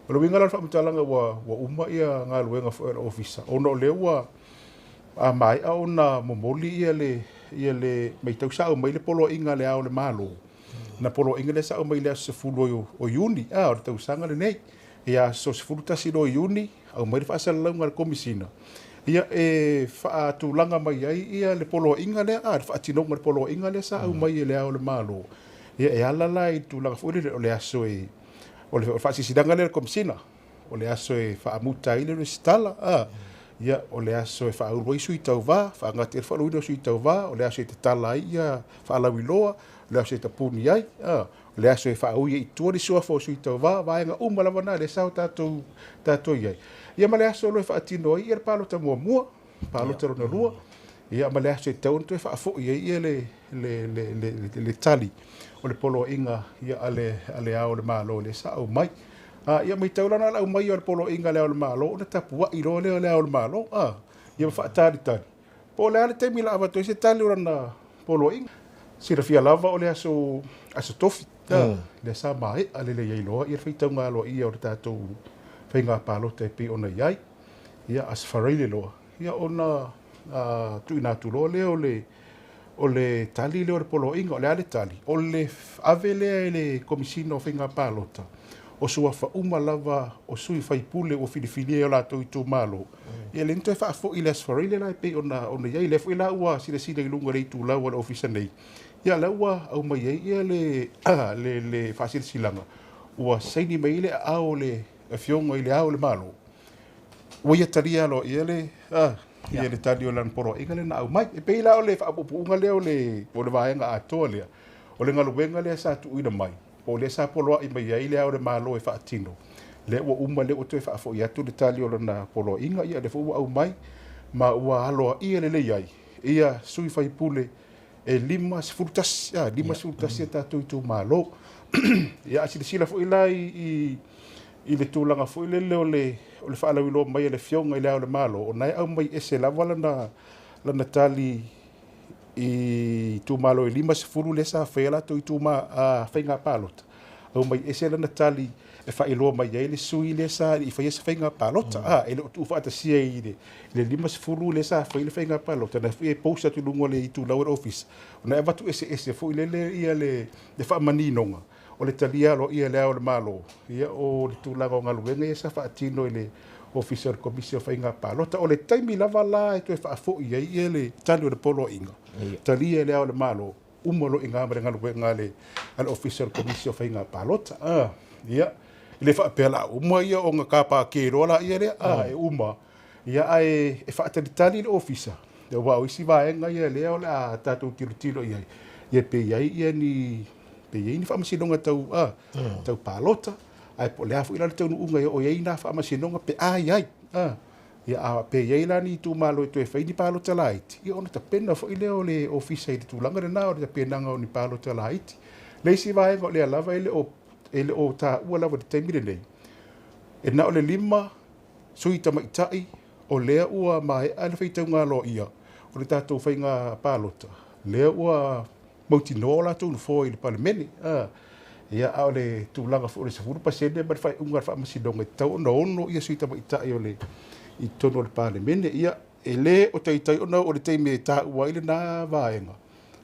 O le uiga la o le faamatalaga ua ua uma ia galuega foi a le Ofisa, ona o lea ua a maea ona momoli ia le ia le matau sa aumai le poloaiga a le Ao o le Malo, na poloaiga lea sa aumai i le aso 10 o Iuni a o le tausaga lenei. Ia aso 11 loa o Iuni, aumai le faasalalauga a le Komesina, ia e faatulaga mai ai ia le poloaiga lea, a, le faatinoga o le poloaiga lea sa aumai e Le Ao o le Malo. Ia e ala la i le tulaga foi lele o le aso e, o le faasilasilaga lea a le Komesina, o le aso e faamuta ai le resitala, a, ia o le aso e faaulu ai sui tauva, faagata ai le faauluina o sui tauva, o le aso e tatala ai ia faalauiloa, o le aso e tapuni ai, a, O le aso e faaui ai i tua le suafa o sui tauva, vaega uma lava na lea sa o tatou, tatou i ai. Ia ma le aso loa e faatino ai ia le palota muamua, palota lona lua. Ia ma le aso e tatau ona toe faafo'i ai ia le tali o le poloaiga ia a le Ao o le Malo lea sa aumai. Ia matau la na o le aumaia o le poloaiga a le Ao o le Malo ona tapuai loa lea o le Ao o le Malo, ia ma faatalitali po o le a le taimi o le a avatu ai se tali o lana poloaiga. Silafia lava o le aso aso Tofi lea sa maea lelei ai loa ia le faitauga aloaia o le tatou faiga palota e pei ona i ai. Ia aso Faraile loa ia ona tuuina atu loa lea o le o le tali lea o le poloaiga. O le a le tali? O le ave lea e le Komesina o Faiga Palota o suafa uma lava o sui faipule ua filifilia e o latou itumalo. Ia lea na toe faafoi i le Aso Faraile la e pei ona i ai. Lea foi la ua silasila i luga o le itulau a le Ofisa nei, ia lea ua aumai ai ia le faasilasilaga ua saini mai ai le aao o le Afioga i le Ao o le Malo, ua ia talia aloaia le ia le tali o lana poloaiga lea na aumai. E pei la o le faapuupuuga lea o le vaega atoa lea, o le galuega lea sa tuuina mai, po o lea sa poloai mai ai le Ao o le Malo e faatino, lea ua uma, lea ua toe faafoi atu le tali o lana poloaiga, ia lea foi ua aumai ma ua aloaia lelei ai ia sui faipule e 51, 51 a tatou itumalo. Ia a silasila foi la i le tulaga foi lele o le faalauiloa mai a le Afioga i le Ao o le Malo, ona e aumai ese lava lana tali i itumalo e 50 lea sa faia latou faiga palota, aumai ese lana tali e faailoa mai ai le sui lea sa i faia se faiga palota. E le o tuufaatasia i le 50 lea sa fai le faiga palota, na foi e post atu i luga o le itulau o le ofisa, ona e avatu eseese foi lele ia le faamaninoga o le talia aloaia e le Ao o le Malo, ia o le tulaga o galuega ia sa faatino i le Ofisa o le Komisi o Faiga Palota. O le taimi lava la e toe faafoi ai ia le tali o le poloaiga, talia e le Ao o le Malo, uma loa i ina ma le galuega a le Ofisa o le Komisi o Faiga Palota. Ia, e le faapea la uma ia ona kapake loa la ia lea, e uma, ia ae e faatalitali le ofisa, aua o isi vaega ia lea o le a tatou tilotilo i ai, ia pe i ai ia ni pe i ai ni faamasinoga tau tau palota, ae po o le a foi la le taunuuga e oo i ai nā faamasinoga pe a i ai. Ia a pe i ai la ni itumalo e toe fai ni palota laiti, ia ona tapena foi lea o le ofisa i le tulaga lena o le tapenaga o ni palota laiti. Le isi vaega o lea lava e le o taua lava i le taimi lenei, e na o le 5 sui tamaitai o lea ua maea le faitauga aloaia o le tatou faiga palota, lea ua mautinoa o latou nofoa i le Palemene. Ia, a o le tulaga foi o le 10% ma le faaiuga a le Faamasinoga e tatau ona 6 ia sui tamaitai o le i totonu o le Palemene. Ia, e le o taitai ona oo i le taimi e taua ai lena vaega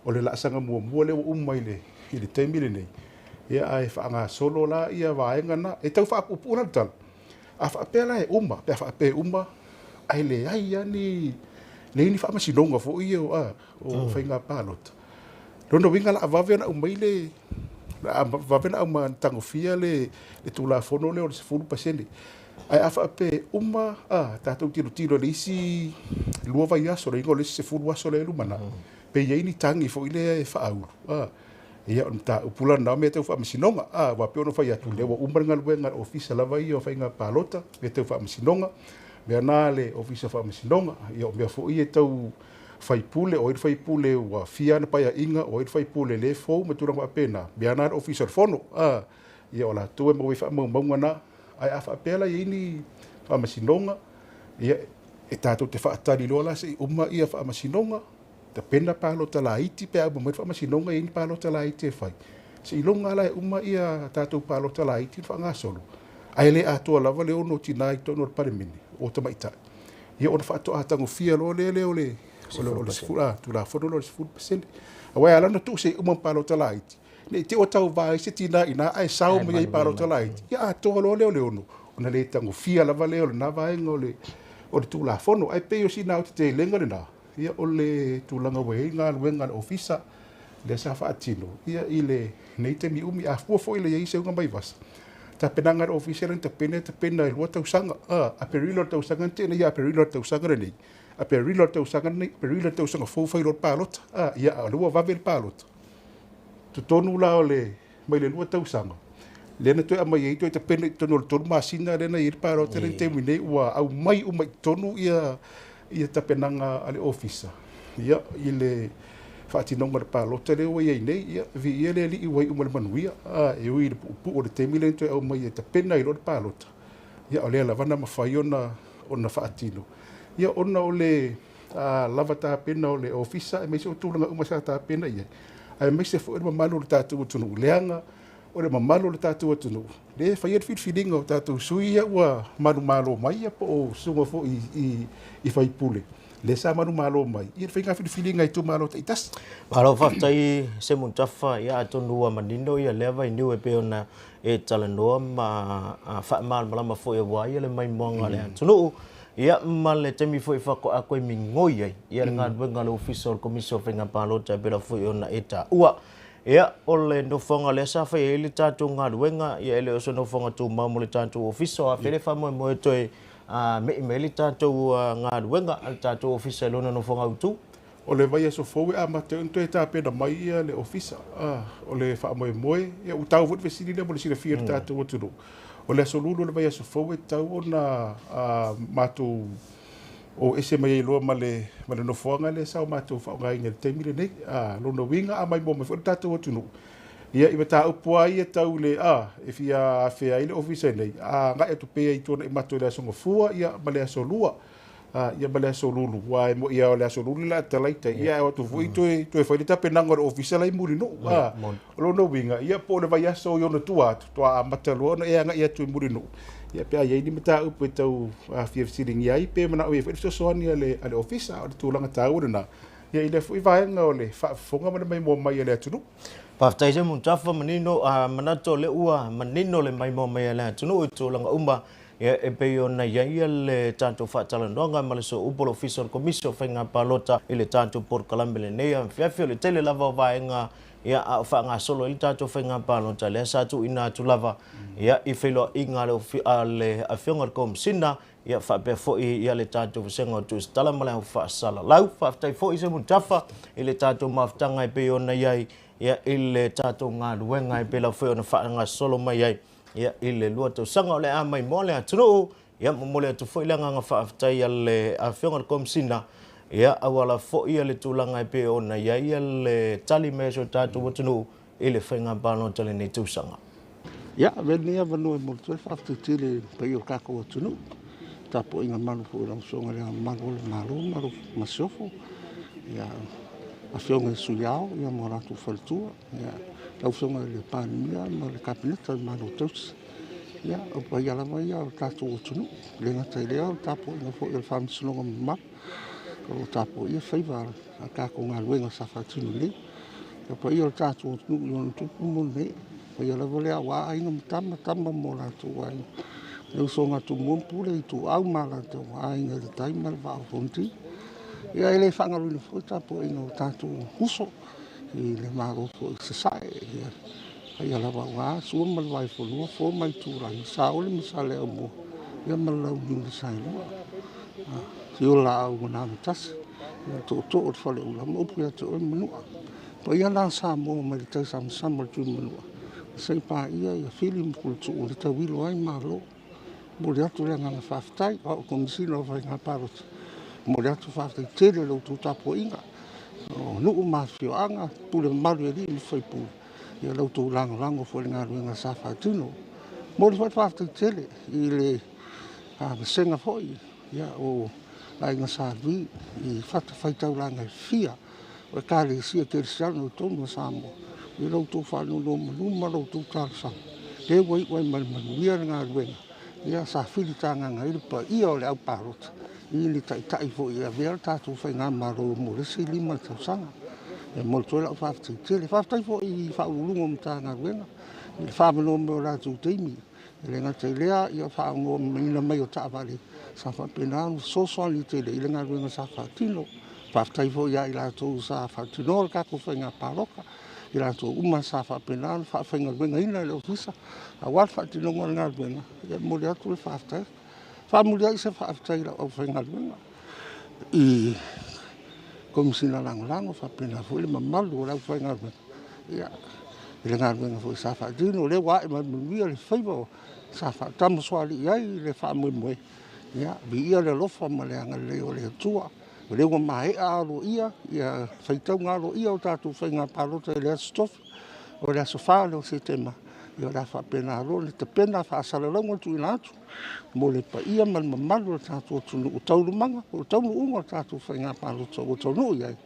o le laasaga muamua lea ua uma i le taimi lenei. Ia, ae faagasolo la ia vaega na. E tau faapuupuu la le tala. A faapea la e uma, pe a faapea e uma, ae leai lava ni leai ni faamasinoga foi ia o faiga palota. Lona uiga la a vave ona aumai le la a vave ona aumai tagofia le Tulafono lea o le 10%. Ae a faapea e uma tatou tilotilo i le isi 2 vaiaso, le iga o le isi 10 aso lea e lumanai, pe i ai ni tagi foi lea e faaulu. Ia, o le mataupu la lena o mea tau faamasinoga. Aua pei ona fai atu, lea ua uma le galuega a le Ofisa lava ia o Faiga Palota, mea tau faamasinoga, mea na le Ofisa o Faamasinoga. Ia, o mea foi ia tau faipule, o ai le faipule ua fia ana paeaiga, o ai le faipule le fou ma tulaga faapena, mea na le Ofisa o le Fono. Ia, o latou e maua ai faamaumauga na. Ae a faapea la i ai ni faamasinoga, ia, e tatou te faatali loa la se i uma ia faamasinoga, tapena palota laiti pe a uma mai le faamasinoga e i ai ni palota laiti e fai. Seiloga la e uma ia tatou palota laiti ona faagasolo, ae le atoa lava le 6 tina i totonu o le Palemene o tamaitai. Ia ona faatoa tagofia loa lea lea o le Tulafono lea o le 10%. Aua e ala ona tuu se i uma ma palota laiti, ne i te i ua tauva ai se tina i ina ae sao mai ai i palota laiti, ia atoa loa lea o le 6, ona le tagofia lava lea o lena vaega o le Tulafono. Ae pei o sina aotetelega lena, ia o le tulaga ua i ai galuega a le ofisa lea sa faatino ia i lenei taimi umi. A fua foi le i ai se uga mai vasa, tapenaga a le ofisa lea na tapena, e tapena i 2 tausaga. Aperila o le tausaga na tea nei, Aperila o le tausaga lenei, Aperila o le tausaga lenei, Aperila o le tausaga fou fai loa le palota. Ia, a o lea ua vave le palota. Totonu la o le mai le 2 tausaga, lea na toe aumai ai toe tapena i totonu o le 3 masina lea na i ai le palota lea i le taimi nei, ua aumai uma i totonu ia tapenaga a le ofisa. Ia, i le faatinoga o le palota lea ua i ai nei, ia, viia le Alii ua iu ma le manuia, a, e ui i le puupuu o le taimi lea na toe aumai e tapena ai loa le palota, ia, o lea lava na mafai ona faatino, ia, ona o le lava tapena o le Ofisa aemaise o tulaga uma sa tapena i ai, aemaise foi o le mamalu o le tatou atunuu, leaga o le mamalu o le tatou atunuu lea e faia le filifiliga o tatou sui ia ua manumalo mai, ia po o susuga foi i faipule lea sa manumalo mai i le faiga filifiliga i itumalo taitasi. Malo faafetai Semutafa, ia atonu ua manino ia lea vainiu e pei ona e talanoa ma faamalamalama foi aua ia le maimoaga a le atunuu, ia ma le taimi foi faatoa toe migoi ai ia le galuega a le Ofisa o le Komisi o Faiga Palota e pei foi ona e taua. Ia, o le nofoaga lea sa fai ai le tatou galuega, ia e le o se nofoaga tumau mo le tatou ofisa, o afea le faamoemoe toe me'i mai le tatou galuega a le tatou ofisa i lona nofoaga autu? O le vaiaso fou e amata ai ona toe tapena mai ia le ofisa. O le faamoemoe, ia ua taua foi le fesili lea mo le silafia e le tatou atunuu. O le aso Lulu o le vaiaso fou e tatau ona matou o ese mai ai loa ma le nofoaga lea sa o matou faaaogaina i le taimi lenei. Lona uiga a maimoa mai foi le tatou atunuu, ia i mataupu lava ia tau le e fia afea ai le ofisa nei, a agai atu pea i tuanai matou i le aso Gafua ia ma le aso Lua, ia ma le aso Lulu, aua e moni lava o le aso Lulu le a talaita, ia ae o atu foi toe fai le tapenaga o le ofisa la i Mulinuu. O lona uiga, ia po o le vaiaso i ona tua atu, toa amata loa ona e agai atu i Mulinuu, ia pe a i ai ni mataupu e tau fia fesiligia ai, pe manao ai foi le fesoasoani a le ofisa. O le tulaga taua lena, ia i lea foi vaega o le faafofoga ma le maimoa mai a le atunuu. Faafetai Semutafa, manino, manatu o lea ua manino le maimoa mai a le atunuu i tulaga uma, ia e pei ona i ai le tatou faatalanoaga ma le sooupu o le Ofisa o le Komisi o Faiga Palota i le tatou polokalame lenei afiafi. O le tele lava o vaega ia a o faagasolo ai le tatou faiga palota lea sa tuuina atu lava ia i feiloaiga a le afioga i le Komesina, ia faapea foi ia le tatou vasega o Tusitala ma le au faasalalau. Faafetai foi Semutafa i le tatou mafutaga e pei ona i ai ia i le tatou galuega e pei lava foi ona faagasolo mai ai ia i le 2 tausaga o le a maimoa le atunuu. Ia momoli atu foi le agaga faafetai a le afioga i le Komesina, ia auala foi le tulaga e pei ona i ai le tali mai a si o tatou atunuu i le faiga palota lenei tausaga. Ia, avea lenei avanoa e momoli atu ai le faafetai tele i le paia o le tatou atunuu, tapuaiga malu foi i lau Afioga i Le Ao Mamalu o le Malo ma lau Masiofo, ia, afioga i Sui Ao ia ma o latou faletua, ia, lau Afioga i le Palemia ma le Kapeneta o le Malo Tausi. Ia, o paia lava ia o le tatou atunuu. E le gata i lea, o le tapuaiga foi a le Faamasinoga mamalu, o lo o tapuaia faiva a tatou galuega sa faatino nei. O paia o le tatou atunuu i ona tupu ma ona ee, paia lava lea aua aiga ma tama, tama ma o latou aiga. Le usoga a Tumua ma Pule, Ituau ma Alataua, Aiga i le Tai ma le Vaa o Fonoti. Ia, e le faagaloina foi le tapuaiga o tatou uso i le Malo foi i Sasae. Ia, paia lava aua Sua ma le Vaifanua, Fofo ma Aitulagi, Saole ma Saleaaumua, ia ma le Launiu na Saelua. Afio le Laau na Amotasi, ia le Tootoo o le Faleula ma upu ia te oe Manua. Paia la Samoa mai le taisamasama o le Tuimanua, se i paia ia Fili ma Puletuu na tauilo ai Malo. Momoli atu le agaga faafetai, o au Komesina o Faiga Palota, momoli atu faafetai tele i la outou tapuaiga, o nuu ma afioaga, pule mamalu i alii ma faipule, ia la outou lagolago foi i le galuega sa faatino. Momoli foi le faafetai tele i le vasega foi ia, o Aiga Sa Lui i fatafaitaulaga e fia o Ekalesia Kerisiano i totonu o Samoa, i la outou faanonomanu ma la outou talosaga, lea ua iu ai ma le manuia le galuega, ia sa filitagaga ai le paia o le au palota i ni taitai foi e avea le tatou faigamalo mo le isi 5 tausaga. E momoli atu ai lau faafetai tele. Faafetai foi i Faauluuluga o Matagaluega i le faamanoa mai o latou taimi. E le gata i lea, ia faaaogaina mai o taavale sa faapena ona fesoasoani tele i le galuega sa faatino. Faafetai foi ia i latou sa faatinoa le tatou faiga palota, i latou uma sa faapena ona faafaigaluegaina e le ofisa aua le faatinoga o le galuega, ia momoli atu le faafetai. Faamuli ai se faafetai i lau aufaigaluega i Komesina Lagolago, faapena foi le mamalu o le aufaigaluega, ia, i le galuega foi sa faatino, o lea ua ae mai manuia le faiva sa faatamasoalii ai le faamoemoe, ia, viia le alofa ma le agalelei o le Atua. O lea ua maea aloaia ia faitauga aloaia o tatou faiga palota i le Aso Tofi, o le aso 4 lea o Setema, ia o le a faapena loa le tapena faasalalauga tuuina atu mo le paia ma le mamalu o le tatou atunuu, taualumaga po o taunuuga o le tatou faiga palota ua taunuu i ai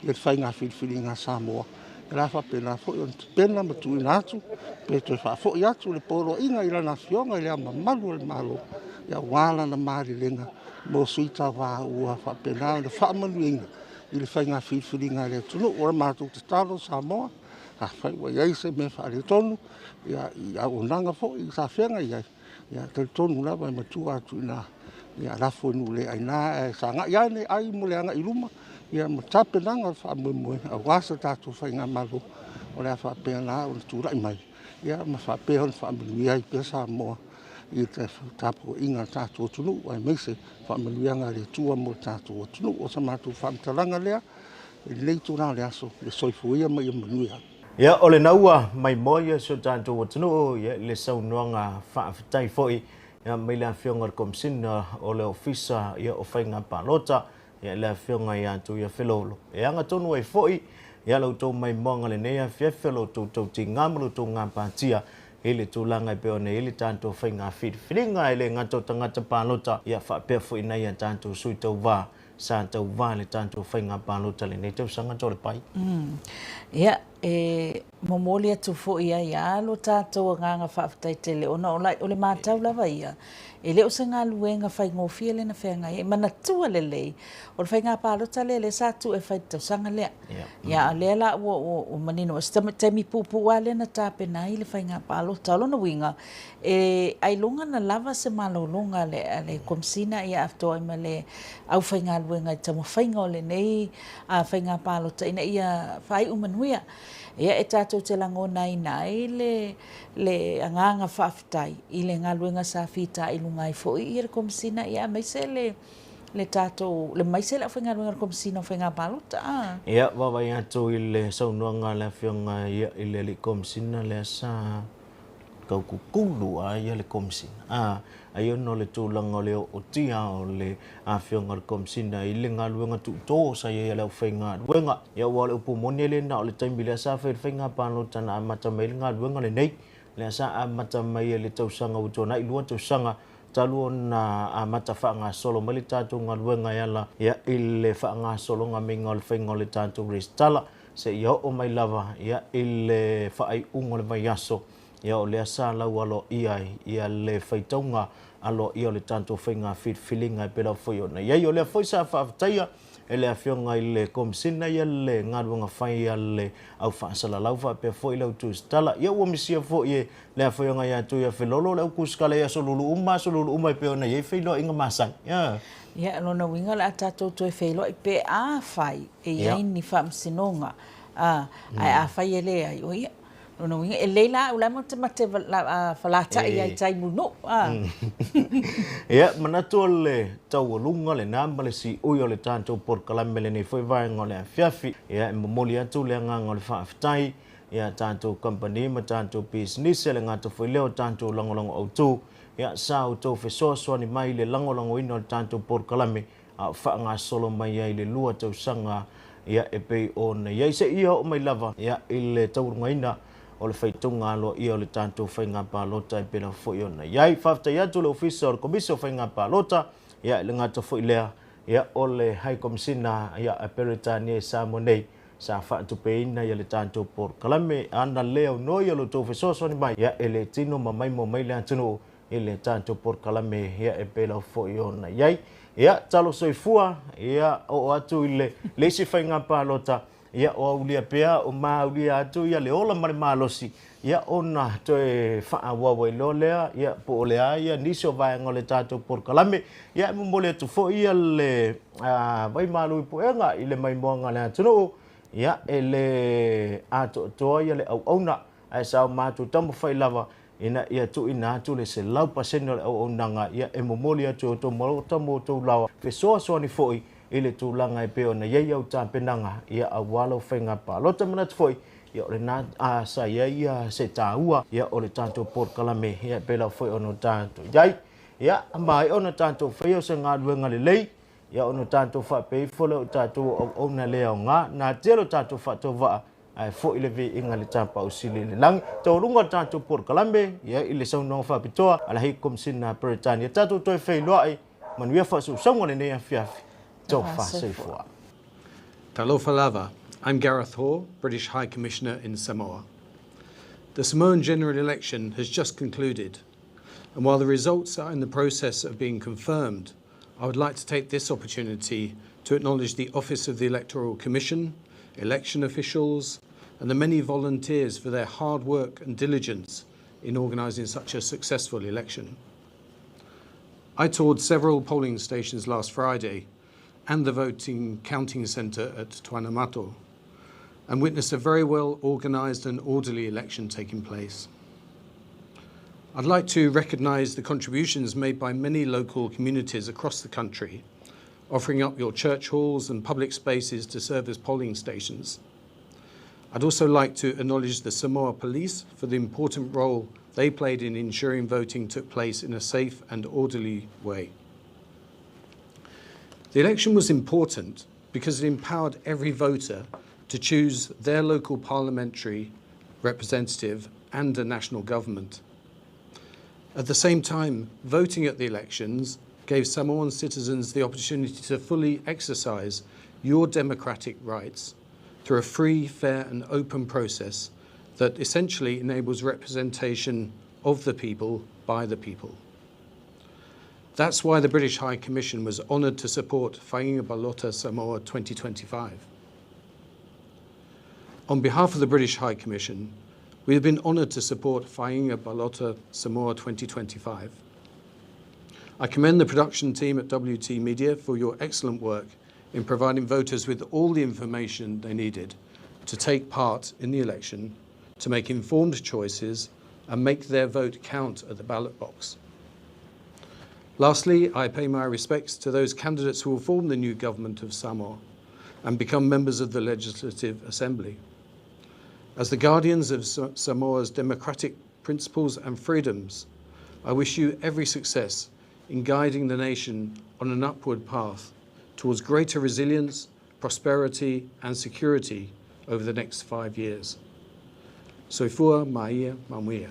le faiga filifiliga a Samoa. O le a faapena foi ona tapena ma tuuina atu pe toe faafoi atu le poloaiga i lana Afioga i Le Ao Mamalu o le Malo, aua lana malilega mo sui tauva ua faapena ona faamanuiaina i le faiga filifiliga a le atunuu. O le matou tatalo Samoa, afai ua i ai se mea faaletonu ia i auaunaga foi sa feagai ai, ia talitonu lava e matua atu i ina, ia lafo i nuu le aina ae sagai ane ai mo le agai i luma, ia ma tapenaga o le faamoemoe aua se tatou faigamalo o le a faapena ona tulai mai, ia ma faapea ona faamanuia ai pea Samoa i le tapuaiga a le tatou atunuu, aemaise faamanuiaga a le Atua mo le tatou atunuu. O sa matou faamatalaga lea i lenei itula o le aso, le soifua ia ma ia manuia. Ia, o lena ua maimoa ia si o tatou atunuu ia, i le saunoaga faafetai foi ia, mai le Afioga i le Komesina o le Ofisa ia, o Faiga Palota ia, le Afioga ia Tuiafelolo. E agatonu ai foi ia la outou maimoaga lenei afiafi o la outou tautiga ma la outou gapatia i le tulaga e pei ona i ai le tatou faiga filifiliga e le gata o tagata palota ia faapea foi nai a tatou sui tauva sa tauva i le tatou faiga palota lenei tausaga Toalepai. Ia, e momoli atu foi ai lava lo tatou agaga faafetai tele ona o le matau lava ia, e le o se galuega faigofie lea na feagai ai. Manatua lelei, o le faiga palota lea lea sa tuu e fai i le tausaga lea. Ia, a o lea la ua manino, o se taimi puupuu lava lea na tapena ai le faiga palota. O lona uiga, e ailoga na lava se malologa a le Komesina ia atoa ai ma le aufaigaluega i taumafaiga o lenei faiga palota ina ia faaiu manuia. Ia, e tatou te lagonaina ai le le agaga faafetai i le galuega sa fitaituga ai foi ia le Komesina ia aemaise le le tatou, le maise le aufaigaluega a le Komesina o Faiga Palota. Ia, vaavaai atu i le saunoaga a le Afioga ia i le Alii Komesina lea sa taukukulu a ia le Komesina. A, ai ona o le tulaga o le ootia o le Afioga i le Komesina i le galuega tuutō sa i ai a le aufaigaluega. Ia, aua o le upu moni e le na o le taimi lea sa fai ai le faiga palota na amata mai ai le galuega lenei. Lea sa amata mai ai le tausaga ua tuanai, 2 tausaga talu ona amata faagasolo mai le tatou galuega e ala ia i le faagasologa maiga o le faiga o le tatou resitala seia oo mai lava ia i le faaiuga o le vaiaso ia o lea sa lau aloaia ai ia le faitauga aloaia o le tatou faiga filifiliga e pei lava foi ona i ai. O lea foi sa faafetaia e le Afioga i le Komesina ia le galuega fai a le au faasalalau faapea foi le au tusitala. Ia ua misia foi e le Afioga ia Tuiafelolo le au tusitala i aso lulu uma, aso lulu uma e pei ona i ai feiloaiga masani. Ia. Ia, o lona uiga o le a tatou toe feiloai pe afai e i ai ni faamasinoga, ae afai e leai, o ia, Lona uiga, e lelei la au la matamate falatai ai tai mulinuu. Ia, manatu o le taualuga lena ma le siui o le tatou polokalame lenei foi vaega o le afiafi. Ia, e momoli atu le agaga o le faafetai ia tatou kamupani ma tatou pisinisi, e le gata foi lea o tatou lagolago autu, ia sa outou fesoasoani mai i le lagolagoina o le tatou polokalame a o faagasolo mai ai le 2 tausaga ia e pei ona i ai seia oo mai lava ia i le taualugaina o le faitauga aloaia o le tatou faiga palota e pei lava foi ona i ai. Faafetai atu le Ofisa o le Komisi o Faiga Palota ia i le gata foi lea ia o le High Komisina ia a Peretania i Samoa nei sa faatupeina ia le tatou polokalame ana le aunoa ia lo outou fesoasoani mai ia e le tino ma maimoa mai le atunuu i le tatou polokalame ia e pei lava foi ona i ai. Ia, talo soifua, ia, oo atu i le, le isi faiga palota, ia, o aulia pea, o maaulia atu ia le ola ma le malosi, ia, ona toe faaauau ai loa lea, ia, po o le a ia nisi o vaega o le tatou polokalame. Ia, e momoli atu foi ia le vaimalu i puega i le maimoaga a le atunuu, ia, e le atoatoa ia le auauna, ae sa o matou taumafai lava ina ia tuuina atu le 100% o le auaunaga ia e momoli atu e outou maota ma outou laoa fesoasoani foi i le tulaga e pei ona i ai au tapenaga ia aua lau faiga palota. Manatu foi ia o lena sa i ai ia se taua ia o le tatou polokalame ia e pei lava foi ona tatou i ai ia maea ona tatou faia o se galuega lelei. Ia ona tatou faapea ifo lea o tatou o auauna le aoga, natia lo tatou faatauvaa, ae foi le viiga i le Tapaau Sili i le lagi. Taualuga o le tatou polokalame, ia i le saunoaga faapitoa a le High Komisina a Peretania. Tatou toe feiloai, manuia faasausauga lenei afiafi. Tofa soifua. Talofa lava. I'm Gareth Hoare, British High Commissioner in Samoa. The Samoan general election has just concluded, and while the results are in the process of being confirmed, I would like to take this opportunity to acknowledge the Office of the Electoral Commission, election officials, and the many volunteers for their hard work and diligence in organising such a successful election. I toured several polling stations last Friday and the voting counting centre at Tuanaimato and witnessed a very well organised and orderly election taking place. I'd like to recognise the contributions made by many local communities across the country, offering up your church halls and public spaces to serve as polling stations. I'd also like to acknowledge the Samoa Police for the important role they played in ensuring voting took place in a safe and orderly way. The election was important because it empowered every voter to choose their local parliamentary representative and a national government. At the same time, voting at the elections gave Samoan citizens the opportunity to fully exercise your democratic rights through a free, fair and open process that essentially enables representation of the people by the people. That's why the British High Commission was honoured to support Faiga Balota Samoa 2025. On behalf of the British High Commission, we have been honoured to support Faiga Balota Samoa 2025. I commend the production team at WT Media for your excellent work in providing voters with all the information they needed to take part in the election, to make informed choices and make their vote count at the ballot box. Lastly, I pay my respects to those candidates who will form the new government of Samoa and become members of the Legislative Assembly. As the guardians of Samoa's democratic principles and freedoms, I wish you every success in guiding the nation on an upward path towards greater resilience, prosperity and security over the next 5 years. Soifua Maia Mamuia.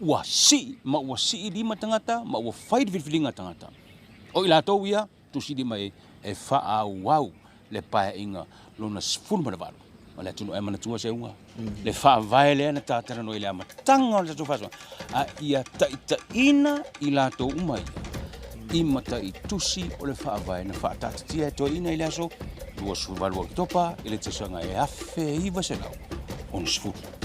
Ua sii ma ua sii lima tagata ma ua fai le filifiliga a tagata. O i latou ia, tusili mai e faaauau le paeaiga lona 18 ma le atunuu. Ae manatua Seuga, le faavae lea na tatalanoa i le amataga o le tatou faasoaga, a ia taitaiina i latou uma ia i mataitusi o le faavae na faataatitia e toeaiina i le aso 28 Oketopa i le tausaga e 1960.